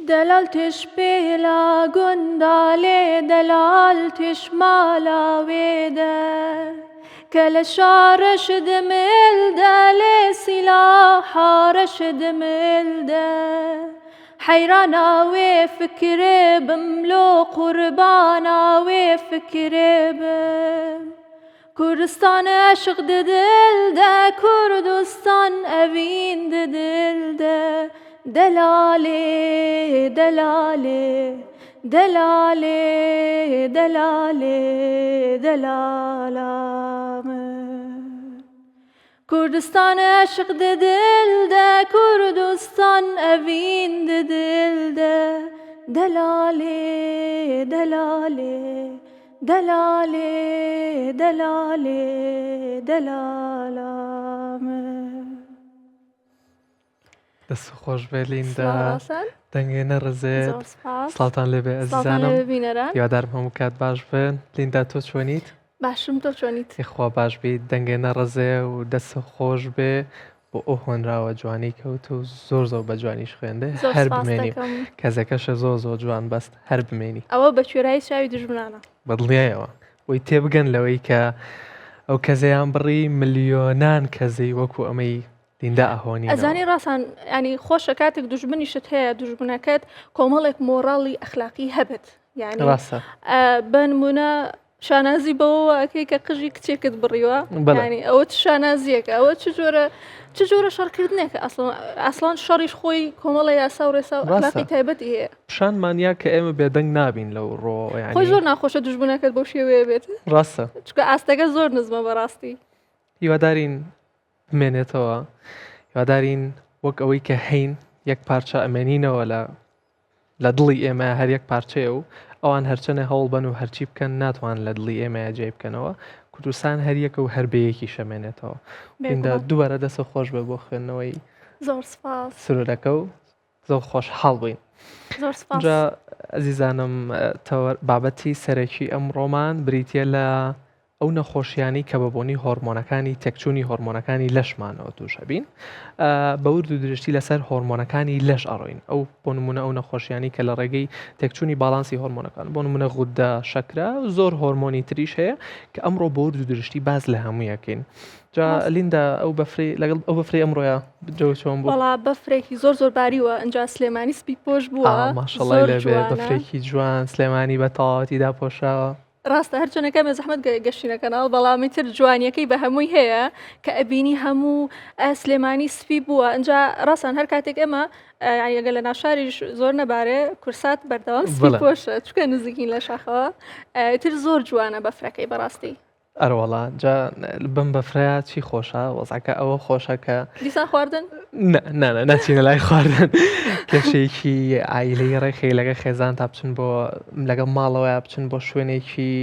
دەلال تش پێلا گوندا لێ دەلال تش مالا وێدە کە لە شارش دمل دە لێ سیلاحارش دمل دە حەیرانا وێ فکرێ بم لۆ قوربانا وێ فکرێ بم کوردستان عشق ددل دە کوردستان ئەڤین ددل دە دەلالێ دەلالێ دەلالێ دەلالێ دەلالا من کوردستان عشق ددل دە کوردستان ئەڤین ددل دە دەلالێ دەلالێ دەلالێ دەلالێ دەلالا من. دەست خۆش بێ لیندا سڵاو ڕاسان. دەنگێ نەڕزێت زۆر سپاس. سڵاوتان لێبێ سڵاوتان ئەزیزانم لێبێ بینەران. هیوادارم هەموو کات باش بن لیندا تۆ چۆنیت باشم تۆ چۆنیت؟ یخوا باش بیت دەنگێ نەڕزێ و دەست خۆش بێ بۆ ئەو هۆنراوە جوانی کەوت و زۆر زۆر بە جوانیش خوێندێ زۆر هەر سپاس بمێنی دەکەم. کەزەکەشە زۆر زۆر جوان بەست هەر بمێنی. ئەوە بە کوێرایی چاوی دوژمنانە. بەدڵنیایەوە بۆی تێبگەن لەوەی کە ئەو کەزەیان بڕی ملیۆنان کەزەی وەکو ئەمەی لیندا ئەهۆنینەوە. ئەزانی ڕاسان ینی خۆشە کاتێک دوژمنیشت هەیە دوژمنەکەت کۆمەڵێک مۆڕاڵی ئەخلاقی هەبێت یعنی ڕاستە بە نمونە شانازی بەوەوە ئەکەی کە قژی کچێکت بڕیوە بەڵێ. یعنی ئەوە چ شانازیەکە ئەوە چ جۆرە چ جۆرە شەڕکردنێکە ئەسڵ ئەسڵان شەڕیش خۆی کۆمەڵە یاسا و ڕێسا و ڕاستە. ئەخلاقی تایبەتی هەیە پیشانمان یا کە ئێمە بێدەنگ نابین لەو ڕۆ خۆی یعنی زۆر ناخۆشە دوژمنەکەت بەو شێوەیە بێت ڕاستە چونکە ئاستەکە زۆر نزمە بەڕاستی هیوادارین بمێنێتەوە هیوادارین وەک ئەوەی کە هەین یەک پارچە ئەمێنینەوە لە لە دڵی ئێمە هەر یەک پارچەیە و ئەوان هەرچەنێ هەوڵ بەن و هەرچی بکەن ناتوان لە دڵی ئێمەیە جێی بکەنەوە کوردستان هەر یەکە و هەر بەیەکیش ئەمێنێتەوە لیندا بێگومان. دووبارە دەستت خۆش بێ بۆ خوێندنەوەی زۆر سپاس. سرودەکە و زۆر خۆشحاڵ بووین. زۆر سپاس. جا ئەزیزانم تەوەر بابەتی سەرەکی ئەمڕۆمان بریتییە لە ئەو نەخۆشیانەی کە بە بۆنی هۆرمۆنەکانی تێکچوونی هۆرمۆنەکانی لەشمانەوە تووش ئەبین بە ورد و درشتی لەسەر هۆرمۆنەکانی لەش ئەڕۆین ئەو بۆ نمونە ئەو نەخۆشیانی کە لە ڕێگەی تێکچوونی باڵانسی هۆرمۆنەکان بۆ نمونە غودە شەکرە زۆر هۆرمۆنی تریش هەیە کە ئەمڕۆ بە ورد و درشتی باس لە هەموویەکەین جا لیندا ئەو بەفری لەگەڵ ئەو بەفری ئەمڕۆیە جەو چۆن بوو وەڵا بەفرێکی زۆر زۆر باریوە ئینجا سلێمانی سپی پۆش بووە ماشەڵای زۆر لێبێ جوانە. بەفرێکی جوان سلێمانی بە تەواوەتی داپۆشاوە ڕاستە هەرچەنە کەمێ زەحمەت گەشتینە کەناڵ بەڵام ئیتر جوانیەکەی بە هەمووی هەیە کە ئەبینی هەموو سلێمانی سپی بووە ئەجا ڕاستان هەر کاتێک ئێمە یعنی ئەگەر لە ناوشاریش زۆر نەبارێ کورسات بەردەوام سپی پۆشە چکە نزیکین لە شاخەوە ئیتر زۆر جوانە بەفرەکەی بەڕاستی. ئەرەوەڵا جا بەم بەفرەیە چی خۆشە وەزعەکە ئەوە خۆشە کە دیسان خواردن نا نا ناچینە لای خواردن کێشەیەکی عایلەی ڕێکخەی لەگە خێزان تا بچن بۆ لەگەڵ ماڵەوە بچن بۆ شوێنێکی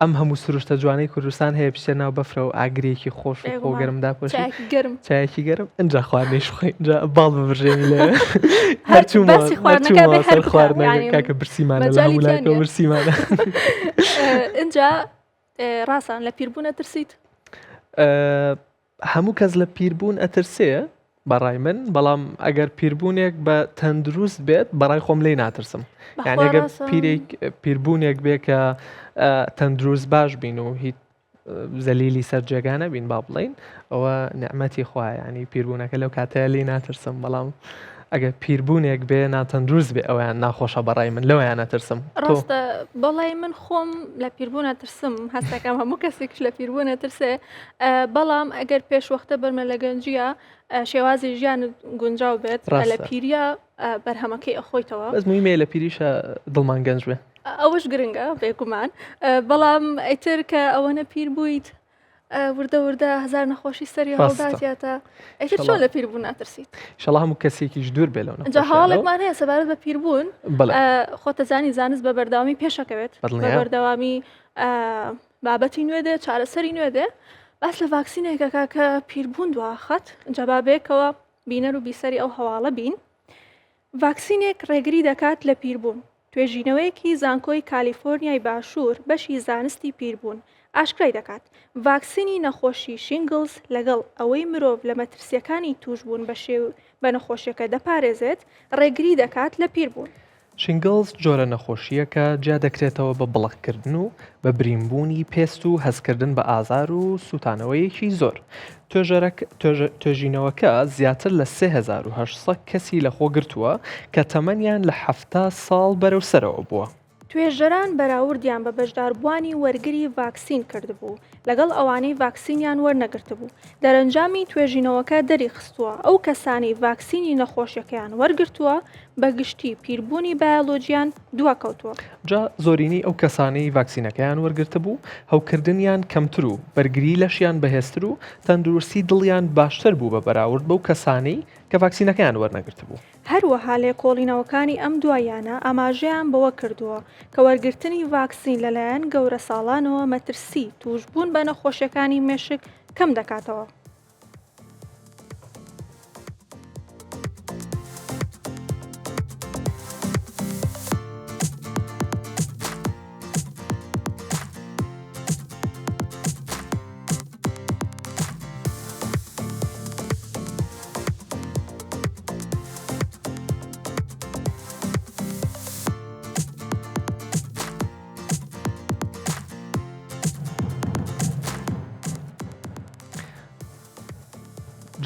ئەم هەموو سروشتە جوانەی کوردستان هەیە بچێ ناو بەفرە و ئاگرێکی خۆش و خۆ گەرم داپۆشی چایەکی گەرم چایەکی گەرم ئینجا خواردنیش بخۆین جا باڵ ببرژێنی لێ هەر باسی خواردنەکە بێ هەر سەر بکە، خواردنەکە یعنی کاکە برسیمانە لە مەجالی هەموو تیا لایەکەوە نییە. برسیمانە ئینجا ڕاسان لە پیربوون ئەترسیت؟ هەموو کەس لە پیربوون ئەترسێ بەڕای من بەڵام ئەگەر پیربوونێک بە تەندروست بێت بەڕای خۆم لی ناترسم یعنی ئەگەر پیرێک پیربوونێک بێ کە تەندروست باش بین و هیچ زەلیلی سەر جێگا نەبین با بڵین ئەوە نعممەتی خوایە ینی پیربوونەکە لەو کاتەیە لی ناترسم بەڵام ئەگەر پیربوونێک بێ ناتەندروست بێ ئەویان ناخۆشە بەڕای من لەوەیان نەترسم ڕاستە بەڵای من خۆم لە پیربوونە ترسم هەستەکەم هەموو کەسێکش لە پیربوونە ترسێ بەڵام ئەگەر پێش وەختە بەرمە لە گەنجیە شێوازی ژیان گونجاو بێت لە پیریە بەرهەمەکەی ئەخۆیتەوە بەس مهمەیە لە پیریشە دڵمان گەنج بێ ئەوەش گرنگە بێگومان بەڵام ئیتر کە ئەوەنە پیر بوویت وردە وردە هەزار نەخۆشی سەری هەڵداتیاتە ئیتر چۆن لە پیربوون ناترسیت ئیشەڵا هەموو کەسێکیش دوور بێ لەو جا هەواڵێکمان هەیە سەبارەت بە پیربوون خۆتەزانی زانست بە بەردەوامی پێشەکەوێت بە بەردەوامی بابەتی نوێ دێ چارەسەری نوێ دێ باس لە ڤاکسینێکەکە کە پیربوون دواخات جا با بێکەوە بینەر و بیسەری ئەو هەواڵە بین ڤاکسینێک ڕێگری دەکات لە پیربوون. توێژینەوەیەکی زانکۆی کالیفۆرنیای باشوور بەشی زانستی پیربوون. ئاشکرای دەکات، ڤاکسینی نەخۆشی شینگڵز لەگەڵ ئەوەی مرۆڤ لە مەترسییەکانی تووشبوون بە نەخۆشیەکە دەپارێزێت، ڕێگری دەکات لە پیربوون. شینگڵز جۆرە نەخۆشییەکە جیا دەکرێتەوە بە بڵقکردن و بە برینبوونی پێست و هەستکردن بە ئازار و سووتانەوەیەکی زۆر. توێژینەوەکە زیاتر لە 3800 کەسی لەخۆگرتووە کە تەمەنیان لە 70 ساڵ بەرەو سەرەوە بووە. توێژەران بەراوردیان بە بەشداربووانی وەرگری ڤاکسین کردبوو لەگەڵ ئەوانەی ڤاکسینیان وەرنەگرتبوو، دەرەنجامی توێژینەوەکە دەریخستووە ئەو کەسانەی ڤاکسینی نەخۆشیەکەیان وەرگرتووە بە گشتی پیربوونی بایۆلۆجیان دواکەوتووە. جا زۆرینەی ئەو کەسانەی ڤاکسینەکەیان وەرگرتبوو هەوکردنیان کەمتر و بەرگری لەشیان بەهێزتر و تەندروستی دڵیان باشتر بوو بە بەراورد بەو کەسانەی کە ڤاکسینەکەیان وەرنەگرتبوو. هەروەها لێکۆڵینەوەکانی ئەم دواییانە ئاماژەیان بەوە کردووە کە وەرگرتنی ڤاکسین لەلایەن گەورەساڵانەوە مەترسیی تووشبوون بە نەخۆشیەکانی مێشک کەم دەکاتەوە.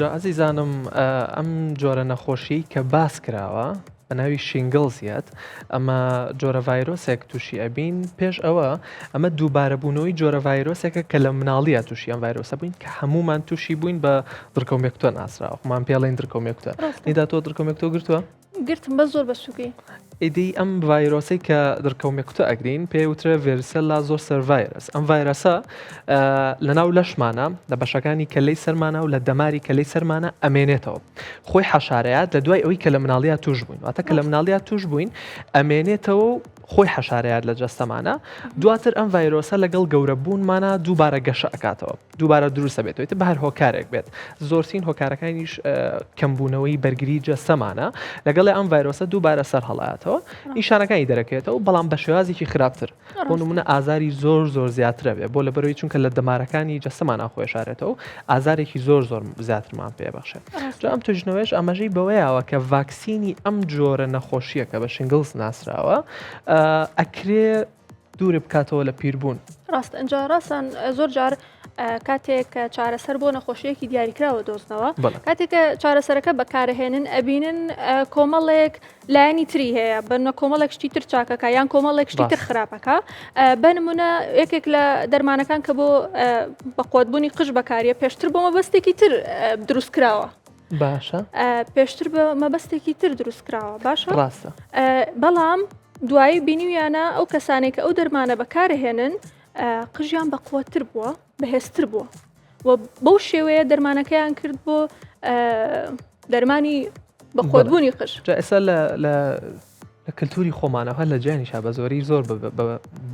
جا ئازیزانم ئەم جۆرە نەخۆشی کە باس کراوە بە ناوی شینگڵز یەت، ئەمە جۆرە ڤایرۆسێک تووشی ئەبین، پێش ئەوە ئەمە دووبارەبوونەوەی جۆرە ڤایرۆسێکە کە لە مناڵیە تووشی ئەم ڤایرۆسە بووین کە هەمومان تووشی بووین بە دڕکەومێکتۆ ناسراوە خۆمان پێڵین دڕکەومێکتۆ نیدا تۆ دڕکەومێکتۆ گرتووە؟ گرتم بە زۆر بە سووکی. ئیدی ئەم ڤایرۆسەی کە دڕکەومێکتۆ ئەگرین پێی وترێ varicella zoster virus ئەم ڤایرەسە لەناو لەشمانە لە بەشەکانی کەلەی سەرمانە و لە دەماری کەلەی سەرمانە ئەمێنێتەوە خۆی حەشارەیات لە دوای ئەوەی کە لە مناڵیا توش بووین واتە کە لە مناڵیا توش بووین ئەمێنێتەوە و خۆی حەشارەیات لە جەستەمانە دواتر ئەم ڤایرۆسە لەگەڵ گەورە بوونمانە دووبارە گەشە ئەکاتەوە دووبارە دروستە بێتەوە بە هەر هۆکارێک بێت زۆرترین هۆکارەکانیش کەمبوونەوەی بەرگری جەستەمانە لەگەڵ ئەم ڤایرۆسە دووبارە سەر هەڵاتەوە نیشانەکانی دەرەکەوێتەوە بەڵام بە شێوازێکی خراپتر بۆ نمونە ئازاری زۆر زۆر زیاترە بێ بۆ لەبەرەوەی چونکە لە دەمارەکانی جەستەمان خۆشارێتەوە ئازارێکی زۆر زۆر زیاترمان پێبەخشێت جا ئەم توێژینەوەیش ئاماژەی بەوەیەوە کە ڤاکسینی ئەم جۆرە نەخۆشیە کە بە shingles ناسراوە ئەکرێ دوورێ بکاتەوە لە پیربوون. ڕاست ئەجا ڕاستان زۆر جار کاتێک کە چارەسەر بۆ نەخۆشیەکی دیاریکراوە دۆزنەوە کاتێک کە چارەسەرەکە بەکارهێنن ئەبینن کۆمەڵێک لایەنی تری هەیە بەنە کۆمەڵێک شتی تر چاکەکە یان کۆمەڵێک شتی تر خراپەکە بە نمونە یەکێک لە دەرمانەکان کە بۆ بەقوتبوونی قژ بەکاریە پێشتر بۆ مەبەستێکی تر دروست کراوە باشە پێشتر بە مەبەستێکی تر دروست کراوە باشە ڕاستە بەڵام دوایی بینیویانە ئەو کەسانێک کە ئەو دەرمانە بەکارهێنن قژیان بەقوەتتر بووە بەهێزتر بووە و بەو شێوەیە دەرمانەکەیان کرد بۆ دەرمانی بەقوەتبوونی قژ جا ئێستا لە لە لە کللتوری خۆمانەوە هەر لە جیانیشا بە زۆری زۆر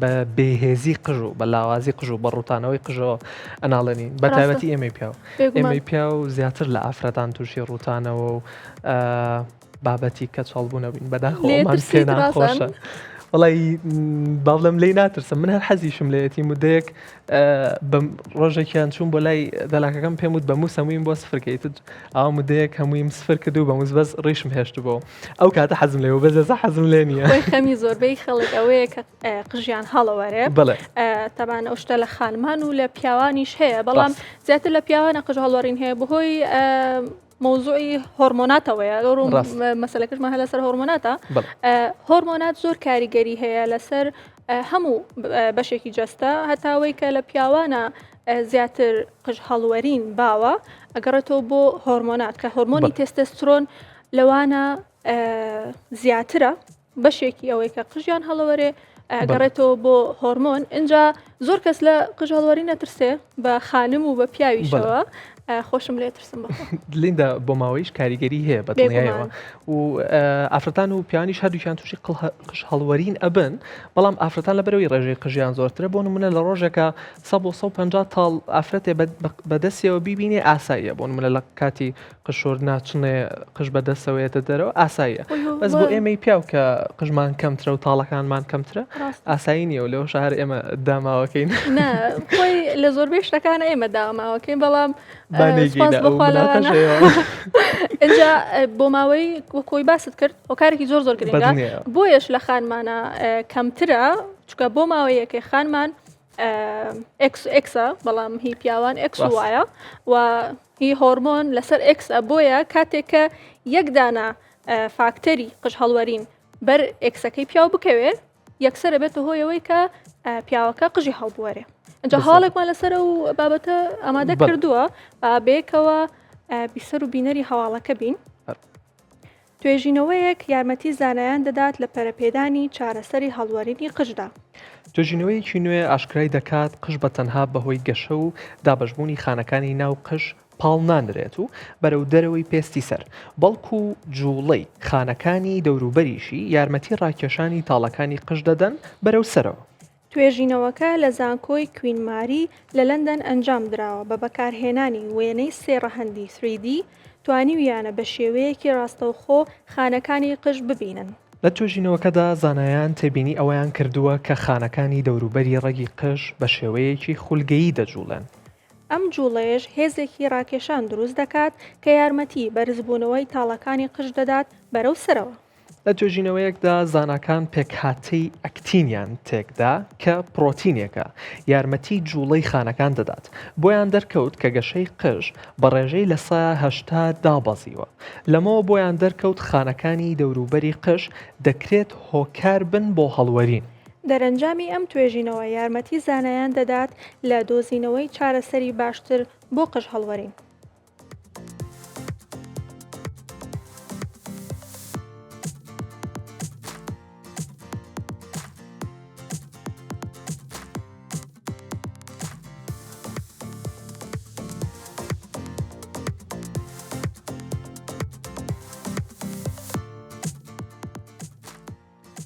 بە بێهێزی قژ و بە لاوازی قژ و بە ڕوتانەوەی قژەوە ئەناڵێنین بە تایبەتی ئێمەی پیاو ئێمەی پیاو زیاتر لە ئافرەتان تووشی ڕوتانەوە و بابەتی کەچەڵ بوونە بووین بەداخەوەمان پێ ناخۆشە. وەڵی باڵم لی ناترسم من هەر حەزیشم لێتی مدەیەک بە ڕۆژێکیان چوون بۆ لای دەلاکەکەم پێم وت بە موس هەموویم بۆ سفرکەیت ئەو مدەیەک هەموویم سفر کرد و بە موس بەس ڕیشم هێشت بۆ ئەو کاتە حەزم لێ بەس ئێستا حەزم لێ نییە خەمی زۆربەی خەڵک ئەوەیە کە قژیان هەڵەوەرێ بەڵێ تەبان ئەو شتە لە خانمان و لە پیاوانیش هەیە بەڵام زیاتر لە پیاوانە قژ هەڵوەرین هەیە بەهۆی مەوزوعی هۆرمۆناتەوەیە مەسەلەکەشمان هەر لەسەر هۆرمۆناتە هۆرمۆنات زۆر کاریگەری هەیە لەسەر هەموو بەشێکی جەستە هەتاوەی کە لە پیاوانە زیاتر قژ هەڵوەرین باوە ئەگەڕێتەوە بۆ هۆرمۆنات کە هۆرمۆنی تێستێسترۆن لەوانە زیاترە بەشێکی ئەوەی کە قژیان هەڵەوەرێ گەڕێتەوە بۆ هۆرمۆن ئینجا زۆر کەس لە قژ هەڵوەری نەترسێ بە خانم و بە پیاویشەوە. خۆشم لێ ترسم بەخوا. لیندا بۆ ماوەیش کاریگەری هەیە بە دڵنیایەوە و ئافرەتان و پیاوانیش هەردووکیان تووشی قژ هەڵوەرین ئەبن بەڵام ئافرەتان لە بەرەوەی ڕێژەی قژیان زۆرترە بۆ نمونە لە ڕۆژێکە 100 بۆ 150 تاڵ ئافرەتێ بەدەستیەوە بیبینێ ئاساییە بۆ نمونە لە کاتی قژشۆر ناچنێ قژ بەدەستەوەیەتە دەرەوە ئاساییە بەس بۆ ئێمەی پیاو کە قژمان کەمترە و تاڵەکانمان کەمترە ئاسایی نییە و لەوە شار ئێمە داماوەکەین خۆی لە زۆربەی شتەکان ئێمە داماوەکەین بەڵام اینجا بۆ ماوەی وەکۆی باست کرد هۆکارێکی زۆر زۆر گرنگە بۆیەش لە خانمانە کەمترە چکە بۆ ماوەیەکەی خانمان ئێکس ئێکسە بەڵام هی پیاوان ئێکس وایە و هی هۆرمۆن لەسەر ئێکسە بۆیە کاتێک کە یەک دانە فاکتەری قژ هەڵوەرین بەر ئێکسەکەی پیاو بکەوێ یەکسەر بێتە هۆیەوەی کە پیاوەکە قژی هەڵبوەرێ ئەجا هەواڵێکمان لەسەر و بابەتە ئامادە کردووە با بێکەوە بیسەر و بینەری هەواڵەکە بین. توێژینەوەیەک یارمەتی زانایان دەدات لە پەرەپێدانی چارەسەری هەڵوەرینی قژدا. توێژینەوەیەکی نوێ ئاشکرای دەکات، قژ بە تەنها بەهۆی گەشە و دابەشبوونی خانەکانی ناو قژ پاڵ نانرێت و بەرەو دەرەوەی پێستی سەر، بەڵکو جوڵەی خانەکانی دەوروبەریشی یارمەتی ڕاکێشانی تاڵەکانی قژ دەدەن بەرەو سەرەوە. توێژینەوەکە لە زانکۆی کوین ماری لە لەندەن ئەنجامدراوە، بە بەکارهێنانی وێنەی سێ ڕەهەندی 3D توانیویانە بە شێوەیەکی ڕاستەوخۆ خانەکانی قژ ببینن. لە توێژینەوەکەدا زانایان تێبینی ئەوەیان کردووە کە خانەکانی دەوروبەری ڕەگی قژ بە شێوەیەکی خولگەیی دەجوڵێن. ئەم جوڵەیەش هێزێکی ڕاکێشان دروست دەکات کە یارمەتی بەرزبوونەوەی تاڵەکانی قژ دەدات بەرەو سەرەوە. لە توێژینەوەیەکدا زاناکان پێکهاتەی ئەکتینیان تێکدا کە پڕۆتینێکە یارمەتی جوڵەی خانەکان دەدات، بۆیان دەرکەوت کە گەشەی قژ بە ڕێژەی 80% دابەزیوە، لەمەوە بۆیان دەرکەوت خانەکانی دەوروبەری قژ دەکرێت هۆکار بن بۆ هەڵوەرین. دەرەنجامی ئەم توێژینەوە یارمەتی زانایان دەدات لە دۆزینەوەی چارەسەری باشتر بۆ قژ هەڵوەرین.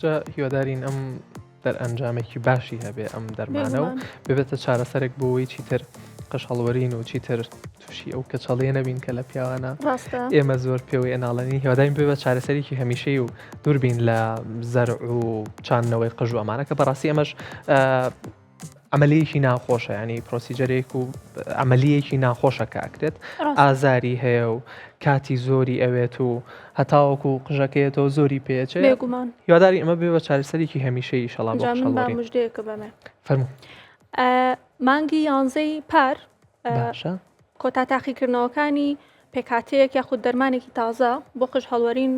جا هیوادارین ئەم دەرئەنجامێکی باشی هەبێ ئەم دەرمانە و ببێتە چارەسەرێک بۆ ئەوەی چیتر قژ هەڵوەرین و چیتر تووشی ئەو کەچەڵیە نەبین کە لە پیاوانە ئێمە زۆر پێوەی ئەناڵێنین هیوادارین بێ بە چارەسەرێکی هەمیشەی و دووربین لە زەرع و چاندنەوەی قژ و ئەمانە کە بەڕاستی ئەمەش عەمەلیەکی ناخۆشە ینی procedure ێک و عەمەلیەکی ناخۆشە کە ئەکرێت ئازاری هەیە و کاتی زۆری ئەوێت و هەتاوەکو قژەکەیەتەوە زۆری پێچێ بێگومان هیواداری ئەمە بێ بە چارەسەرێکی هەمیشەی ئیشەڵا بۆ مژدەیەکە بەمێ فەرموو مانگی یانزەی پار باشە کۆتا تاقیکردنەوەکانی پێکهاتەیەک یاخود دەرمانێکی تازە بۆ قژ هەڵوەرین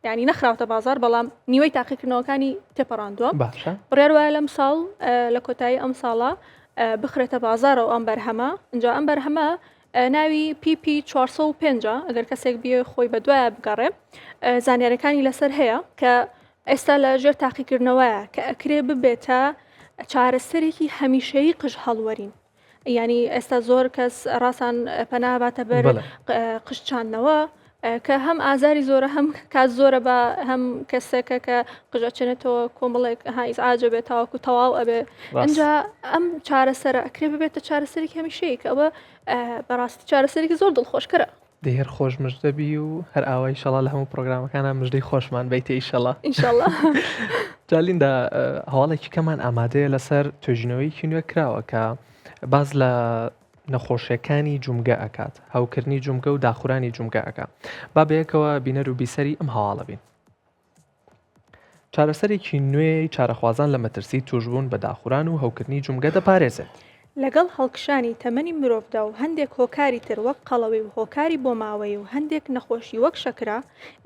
ینی نەخراوتە بازار بەڵام نیوەی تاقیکردنەوەکانی تێپەڕاندووە باشە بڕیار وایە لەم ساڵ لە کۆتایی ئەم ساڵە بخرێتە بازارەوە ئەم بەرهەمە اینجا ئەم بەرهەمە ناوی PP 405 ئەگەر کەسێک بێ خۆی بە دوایە بگەڕێ زانیارەکانی لەسەر هەیە کە ئێستا لە ژێر تاقیکردنەوەیە کە ئەکرێ ببێتە چارەسەرێکی هەمیشەیی قژ هەڵوەرین یانی ئێستا زۆر کەس ڕاسان پەنا باتە بەر قژچاندنەوە کە هەم ئازاری زۆرە هەم کات زۆرە بە هەم کەسێکە کە قژەچێنێتەوە کۆمەڵێک ها ئیزعاجە بێت تاوەکو تەواو ئەبێ ئەجا ئەم چارەسەرە ئەکرێ ببێتە چارەسەرێکی هەمیشەیە کە ئەوە بەڕاستی چارەسەرێکی زۆر دڵخۆشکەرە. دەی هەر خۆش مژدە بی و هەر ئاوا ئیشەڵا لە هەموو پرۆگرامەکانا مژدەی خۆشمان بیتێ ئیشەڵا ئینشەڵا. جا لیندا هەواڵێکی کەمان ئامادەیە لەسەر توێژینەوەیەکی نوێ کراوە کە باز لە نەخۆشیەکانی جومگە ئەکات هەوکردنی جومگە و داخورانی جومگە ئەکا با بەیەکەوە بینەر و بیسەری ئەم هەواڵە بین. چارەسەرێکی نوێی چارەخوازان لە مەترسی تووشبوون بە داخوران و هەوکردنی جومگە دەپارێزێت. لەگەڵ هەڵکشانی تەمەنی مرۆڤدا و هەندێک هۆکاری تر وەک قەڵەوی و هۆکاری بۆماوەیی و هەندێک نەخۆشی وەک شەکرە،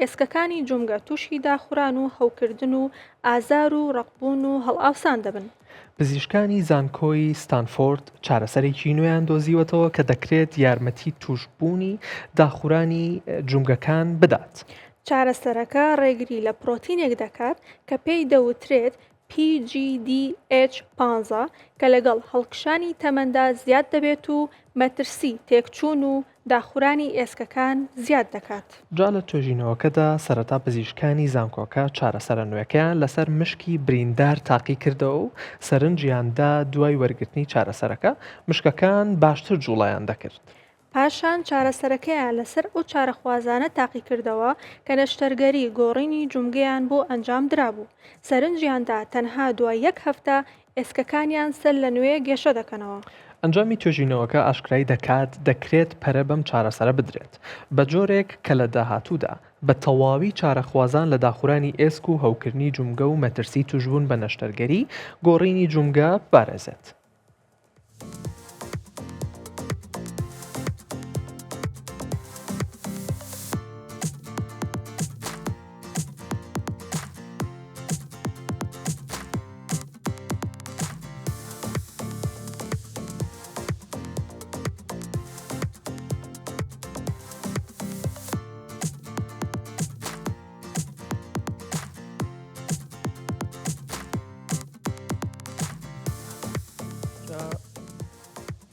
ئێسکەکانی جومگە تووشی داخوران و هەوکردن و ئازار و ڕەقبوون و هەڵئاوسان دەبن. پزیشکانی زانکۆی ستانفۆرد چارەسەرێکی نوێیان دۆزیوەتەوە کە دەکرێت یارمەتی تووشبوونی داخورانی جومگەکان بدات. چارەسەرەکە ڕێگری لە پرۆتینێک دەکات کە پێی دەوترێت. PGDH 15 کە لەگەڵ هەڵکشانی تەمەندا زیاد دەبێت و مەترسی تێکچوون و داخورانی ئێسکەکان زیاد دەکات. جا لە توێژینەوەکەدا سەرەتا پزیشکانی زانکۆکە چارەسەرە نوێکەیان لەسەر مشکی بریندار تاقیکردەوە و سەرنجیان دا دوای وەرگرتنی چارەسەرەکە مشکەکان باشتر جوڵەیان دەکرد. پاشان چارەسەرەکەیان لەسەر ئەو چارەخوازانە تاقیکردەوە کە نەشتەرگەری گۆڕینی جومگەیان بۆ ئەنجام درابوو، سەرنجیان دا تەنها دوای یەک هەفتە ئێسکەکانیان سەر لە نوێ گەشە دەکەنەوە. ئەنجامی توێژینەوەکە ئاشکرای دەکات دەکرێت پەرە بەم چارەسەرە بدرێت، بە جۆرێک کە لە داهاتوودا بە تەواوی چارەخوازان لە داخورانی ئێسک و هەوکردنی جومگە و مەترسی تووشبوون بە نەشتەرگەری گۆڕینی جومگە بپارێزێت.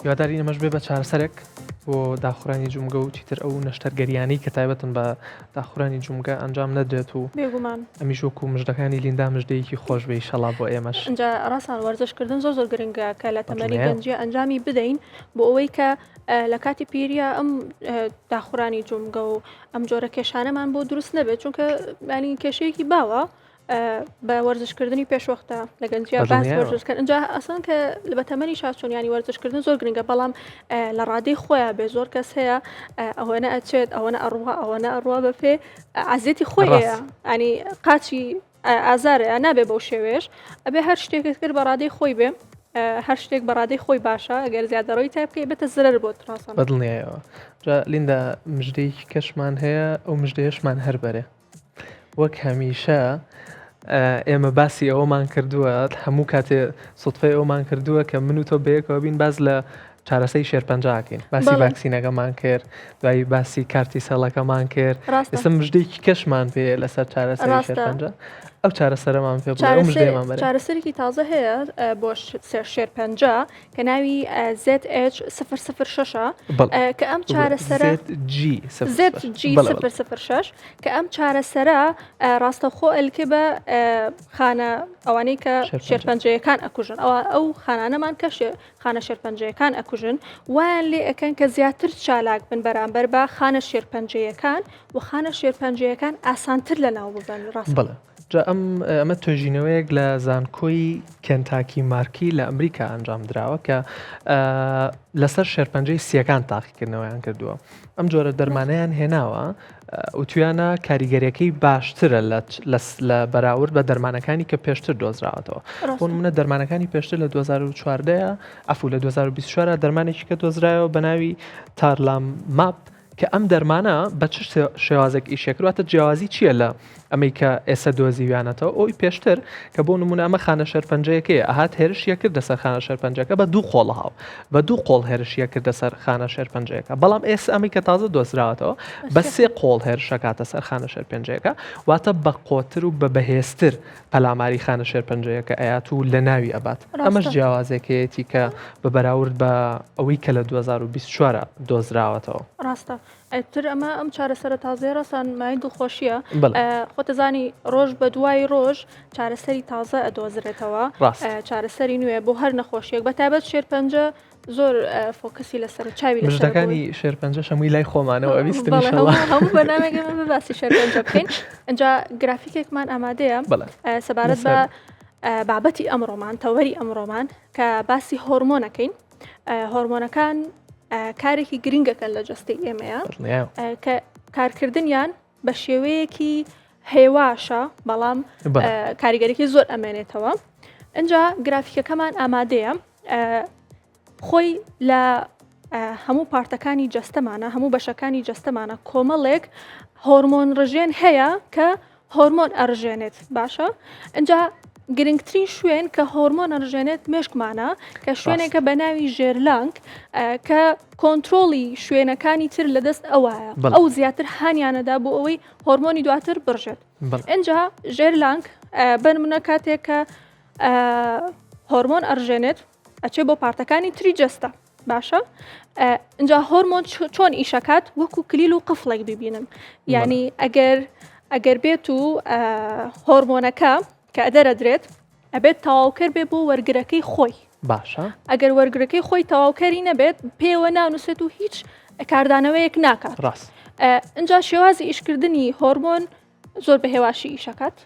هیوادارین ئەمەش بێ بە چارەسەرێک بۆ داخورانی جومگە و چیتر ئەو نەشتەرگەریانەی کە تایبەتن بە داخورانی جومگە ئەنجام نەدرێت و بێگومان ئەمیش وەکو مژدەکانی لیندا مژدەیەکی خۆش بێ ئیشەڵا بۆ ئێمەش. ئینجا ڕاستان وەرزشکردن زۆر زۆر گرنگە کە لە تەمەنی گەنجیە ئەنجامی بدەین بۆ ئەوەی کە لە کاتی پیریە ئەم داخورانی جومگە و ئەم جۆرە کێشانەمان بۆ دروست نەبێت چونکە ینی کێشەیەکی باوە بە وەرزشکردنی پێشوەختە لە گەنجیا باس وەرزشکردن ئینجا ئەسڵەن کە بە تەمەنی شاچۆن ینی وەرزشکردن زۆر گرنگە بەڵام لە ڕادەی خۆیان بێ زۆر کەس هەیە ئەوەنە ئەچێت ئەوەنە ئەڕوا ئەوەنە ئەڕوا بە پێ عزیەتی خۆی هەیە ینی قاچی ئازارە نابێ بەو شێوێش ئەبێ هەر شتێکت کرد بە ڕادەی خۆی بێ هەر شتێک بە ڕادەی خۆی باشە ئەگەر زیادەڕۆی تا بکەی بێتە زرەر بۆت ڕاستە بەدڵنیایەوە لیندا مژدەیەکی کەشمان هەیە ئەو مژدەیەشمان هەر بەرێ وەک هەمیشە ئێمە باسی ئەوەمان کردووە هەموو کاتێ سوتفەی ئەومان کردووە کە من و تۆ بەیەکەوە بین باز لە چارەسەی شێرپەنجاکەین باسی ڤاکسینەکەمان کرد دوایی باسی کارتی سێڵەکەمان کرد ئێستا مژدەیەکی کەشمان پێ لەسەر چارەسەری شێرپەنجە ئەو چارەسەرەمان پێ چارەسەرێکی تازە هەیە بۆ شێرپەنجە کە ناوی ZH 006 کە ئەم چارەسەرە ZG 006 کە ئەم چارەسەرە ڕاستەوخۆ ئەلکێ بە خانە ئەوانەی کە شێرپەنجەیەکان ئەکوژن ئەوە ئەو خانانەمان کە خانە شێرپەنجەیەکان ئەکوژن وایان لێ ئەکەن کە زیاتر چالاک بن بەرامبەر بە خانە شێرپەنجەیەکان و خانە شێرپەنجەیەکان ئاسانتر لەناو ببەن ڕاست بەڵێ جا ئەم ئەمە توێژینەوەیەک لە زانکۆی کێنتاکی مارکی لە ئەمریکا ئەنجام دراوە کە لەسەر شێرپەنجەی سیەکان تاقیکردنەوەیان کردووە ئەم جۆرە دەرمانیان هێناوە وتویانە کاریگەریەکەی باشترە لە بەراورد بە دەرمانەکانی کە پێشتر دۆزراوەتەوە بۆ منە دەرمانەکانی پێشتر لە 2014 ئەفو لە 2024 دەرمانێکی کە دۆزرایەوە بە ناوی تارلام ماپ کە ئەم دەرمانە بە چ شێوازێک ئیشێ کرد واتە جیاوازی چییە لە ئەمەی کە ئێستا دۆزیویانەتەوە ئەوی پێشتر کە بۆ نمونە ئەمە خانە شێرپەنجەیەکەیە ئەهات هێرشیە کردە سەر خانە شێرپەنجەکە بە دوو قۆڵ هاو بە دوو قۆڵ هێرشیە کردە سەر خانە شێرپەنجەیەکە بەڵام ئێستا ئەمەی کە تازە دۆزراوەتەوە بە سێ قۆڵ هێرشەکاتە سەر خانە شێرپەنجەیەکە واتە بە قۆتر و بە بەهێزتر پەلاماری خانە شێرپەنجەیەکە ئەیات و لە ناوی ئەبات ئەمەش جیاوازێکەیەتی کە بە بەراورد بە ئەوەی کە لە 2024 دۆزراوەتەوە. ڕاستە ئەتر ئەمە ئەم چارەسەرە تازەیە ڕاستان مای دڵخۆشیە خۆتەزانی ڕۆژ بە دوای ڕۆژ چارەسەری تازە ئەدۆزرێتەوە چارەسەری نوێ بۆ هەر نەخۆشیێک بە تایبەت شێرپەنجە زۆر فۆکەسی لەسەر چاوی مژدەکانی شێرپەنجە شەمووی لای خۆمانەوە ئەویستم هەموو بەنامێک باسی شێرپەنجە بکەین ئەجا گرافیکێکمان ئامادەیە سەبارەت بە بابەتی ئەمڕۆمان تەوەری ئەمڕۆمان کە باسی هۆرمۆنەکەین هۆرمۆنەکان کارێکی گرنگەکەن لە جەستەی ئێمەیە کە کارکردنیان بە شێوەیەکی هێواشە بەڵام کاریگەرێکی زۆر ئەمێنێتەوە ئەجا گرافیکەکەمان ئامادەیە خۆی لە هەموو پارتەکانی جەستەمانە هەموو بەشەکانی جەستەمانە کۆمەڵێک هۆرمۆن ڕژێن هەیە کە هۆرمۆن ئەڕژێنێت باشە ئەجا گرنگترین شوێن کە هۆرمۆن ئەڕژێنێت مێشکمانە کە شوێنێکە بە ناوی ژێرلانک کە کۆنتترۆلی شوێنەکانی تر لەدەست ئەوایە ئەو زیاتر هانیانەدا بۆ ئەوەی هۆرمۆنی دواتر بڕژێت ئەجا ژێرلانک بەرمونە کاتێک کە. هۆرمۆن ئەڕژێنێت ئەچێ بۆ پارتەکانی تری جەستە باشە اینجا هۆرمۆن چۆن ئیشەکات وەکو کلیل و قفڵێک ببینن یعنی ئەگەر ئەگەر بێت و هۆرمۆنەکە کە دەرەدرێت ئەبێت تەواوکەر بێ بۆ وەرگرەکەی خۆی باشە ئەگەر وەرگرەکەی خۆی تەواوکەری نەبێت پێوە نانووسێت و هیچ کاردانەوەیەک ناکات ڕاست اینجا شێوازی ئیشکردنی هۆرمۆن زۆر بە هێواشی ئیشەکات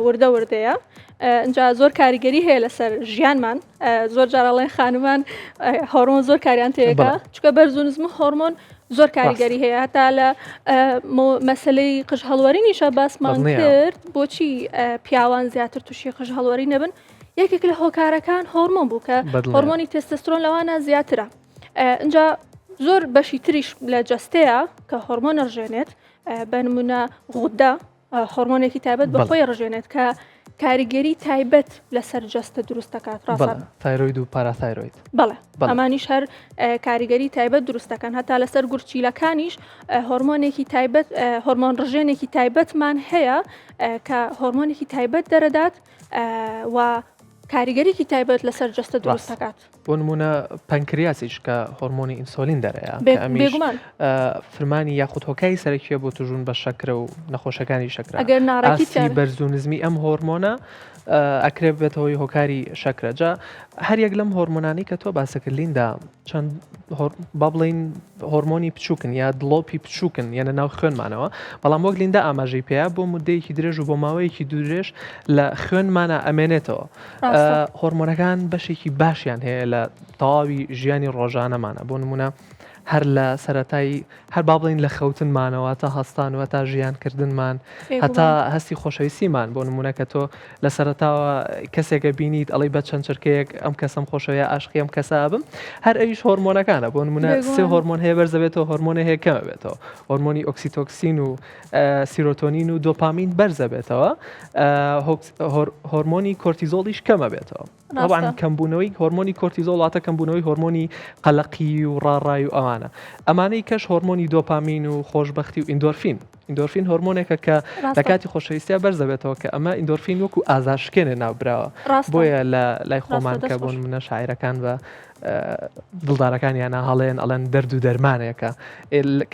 وردە وردەیە اینجا زۆر کاریگەری هەیە لەسەر ژیانمان زۆر جارەڵێن خانمان هۆرمۆن زۆر کاریان تێکە چکە بەرز و نزم هۆرمۆن زۆر کاریگەری هەیە هەتا لە مەسلەی قژ هەڵوەرینیشە باسمان کرد بۆچی پیاوان زیاتر تووشی قژ هەڵوەری نەبن یەکێک لە هۆکارەکان هۆرمۆن بوو کە هۆرمۆنی تێستۆسترۆن لەوانە زیاترە اینجا زۆر بەشی تریش لە جەستەیە کە هۆرمۆن ڕژێنێت بە نمونە غودە هۆرمۆنێکی تایبەت بە خۆی ڕژێنێت کە کاریگەری تایبەت لەسەر جەستە دروست دەکات ڕاستە thyroid و parathyroid بەڵێ ئەمانیش هەر کاریگەری تایبەت دروست دەکەن هەتا لەسەر گورچیلەکانیش هۆرمۆنێکی تایبەت هۆرمۆن ڕژێنێکی تایبەتمان هەیە کە هۆرمۆنێکی تایبەت دەرەدات و کاریگەریی تایبەت لەسەر جەستە دروست دەکات. بۆ نموونە پەنکریاسیش کە هۆرمۆنی ئینسۆلین دەرەیە کە ئەمیش فرمانی یاخود هۆکاری سەرەکیە بۆ توشبوون بە شەکرە و نەخۆشەکانی شەکرە ئەگەر ناڕێکی ئاستی بەرز و نزمی ئەم هۆرمۆنە ئەکرێ بێتە هۆی هۆکاری شەکرە جا هەر یەک لەم هۆرمۆنانەی کە تۆ باسەکرد لیندا چەند با بڵین هۆرمۆنی بچووکن یا دڵۆپی بچووکن یەنە ناو خوێنمانەوە بەڵام وەک لیندا ئاماژەی پێیا بۆ مدەیەکی درێژ و بۆ ماوەیەکی دوورێژ لە خوێنمانە ئەمێنێتەوە هۆرمۆنەکان بەشێکی باشیان هەیە لە تەواوی ژیانی ڕۆژانەمانە بۆ نمونە هەر لە سەتای هەر با بڵین لە خەوتنمانەوە تا هەستانەوە تا ژیان کردنمان هەتا هەستی خۆشەویستیمان بۆ نمونە کە تۆ لە سەرەتاوە کەسێکە بینیت ئەڵی بە چەند چرکەیەک ئەم کەسم خۆشەوەە ئاشقی ئەم کەسە بم هەر ئەویش هۆرمۆنەکانە بۆ نمونە سێ هۆرمۆن هەیە بەرزەبێتەوە هۆرمۆنە هەیە کەمە بێتەوە هۆرمۆنی ئۆکسیتۆکسین و سیرۆتۆنین و دۆپامین بەرزەبێتەوە هۆرمۆنی کۆرتیزۆڵیش کەمە بێتەوە طبعا کەمبوونەوەی هۆرمۆنی کۆرتیزۆڵ واتە کەمبوونەوەی هۆرمۆنی قەلەقی و ڕاڕای و ئەوانە ئەمانەی کەش هۆرمۆنی دۆپامین و خۆشببختی و ئیندۆرفین ئیندۆرفین هۆرمۆنێکە کە لە کاتی خۆشەویستیا بەرزەبێتەوە کە ئەمە ئیندۆرفین وەکو ئازارشکێنێ ناوبراوە بۆیە لە لای خۆمان کە بۆ منە شاعرەکان بە دڵدارەکانیانە هەڵێن ئەڵێن دەرد و دەرمانێکە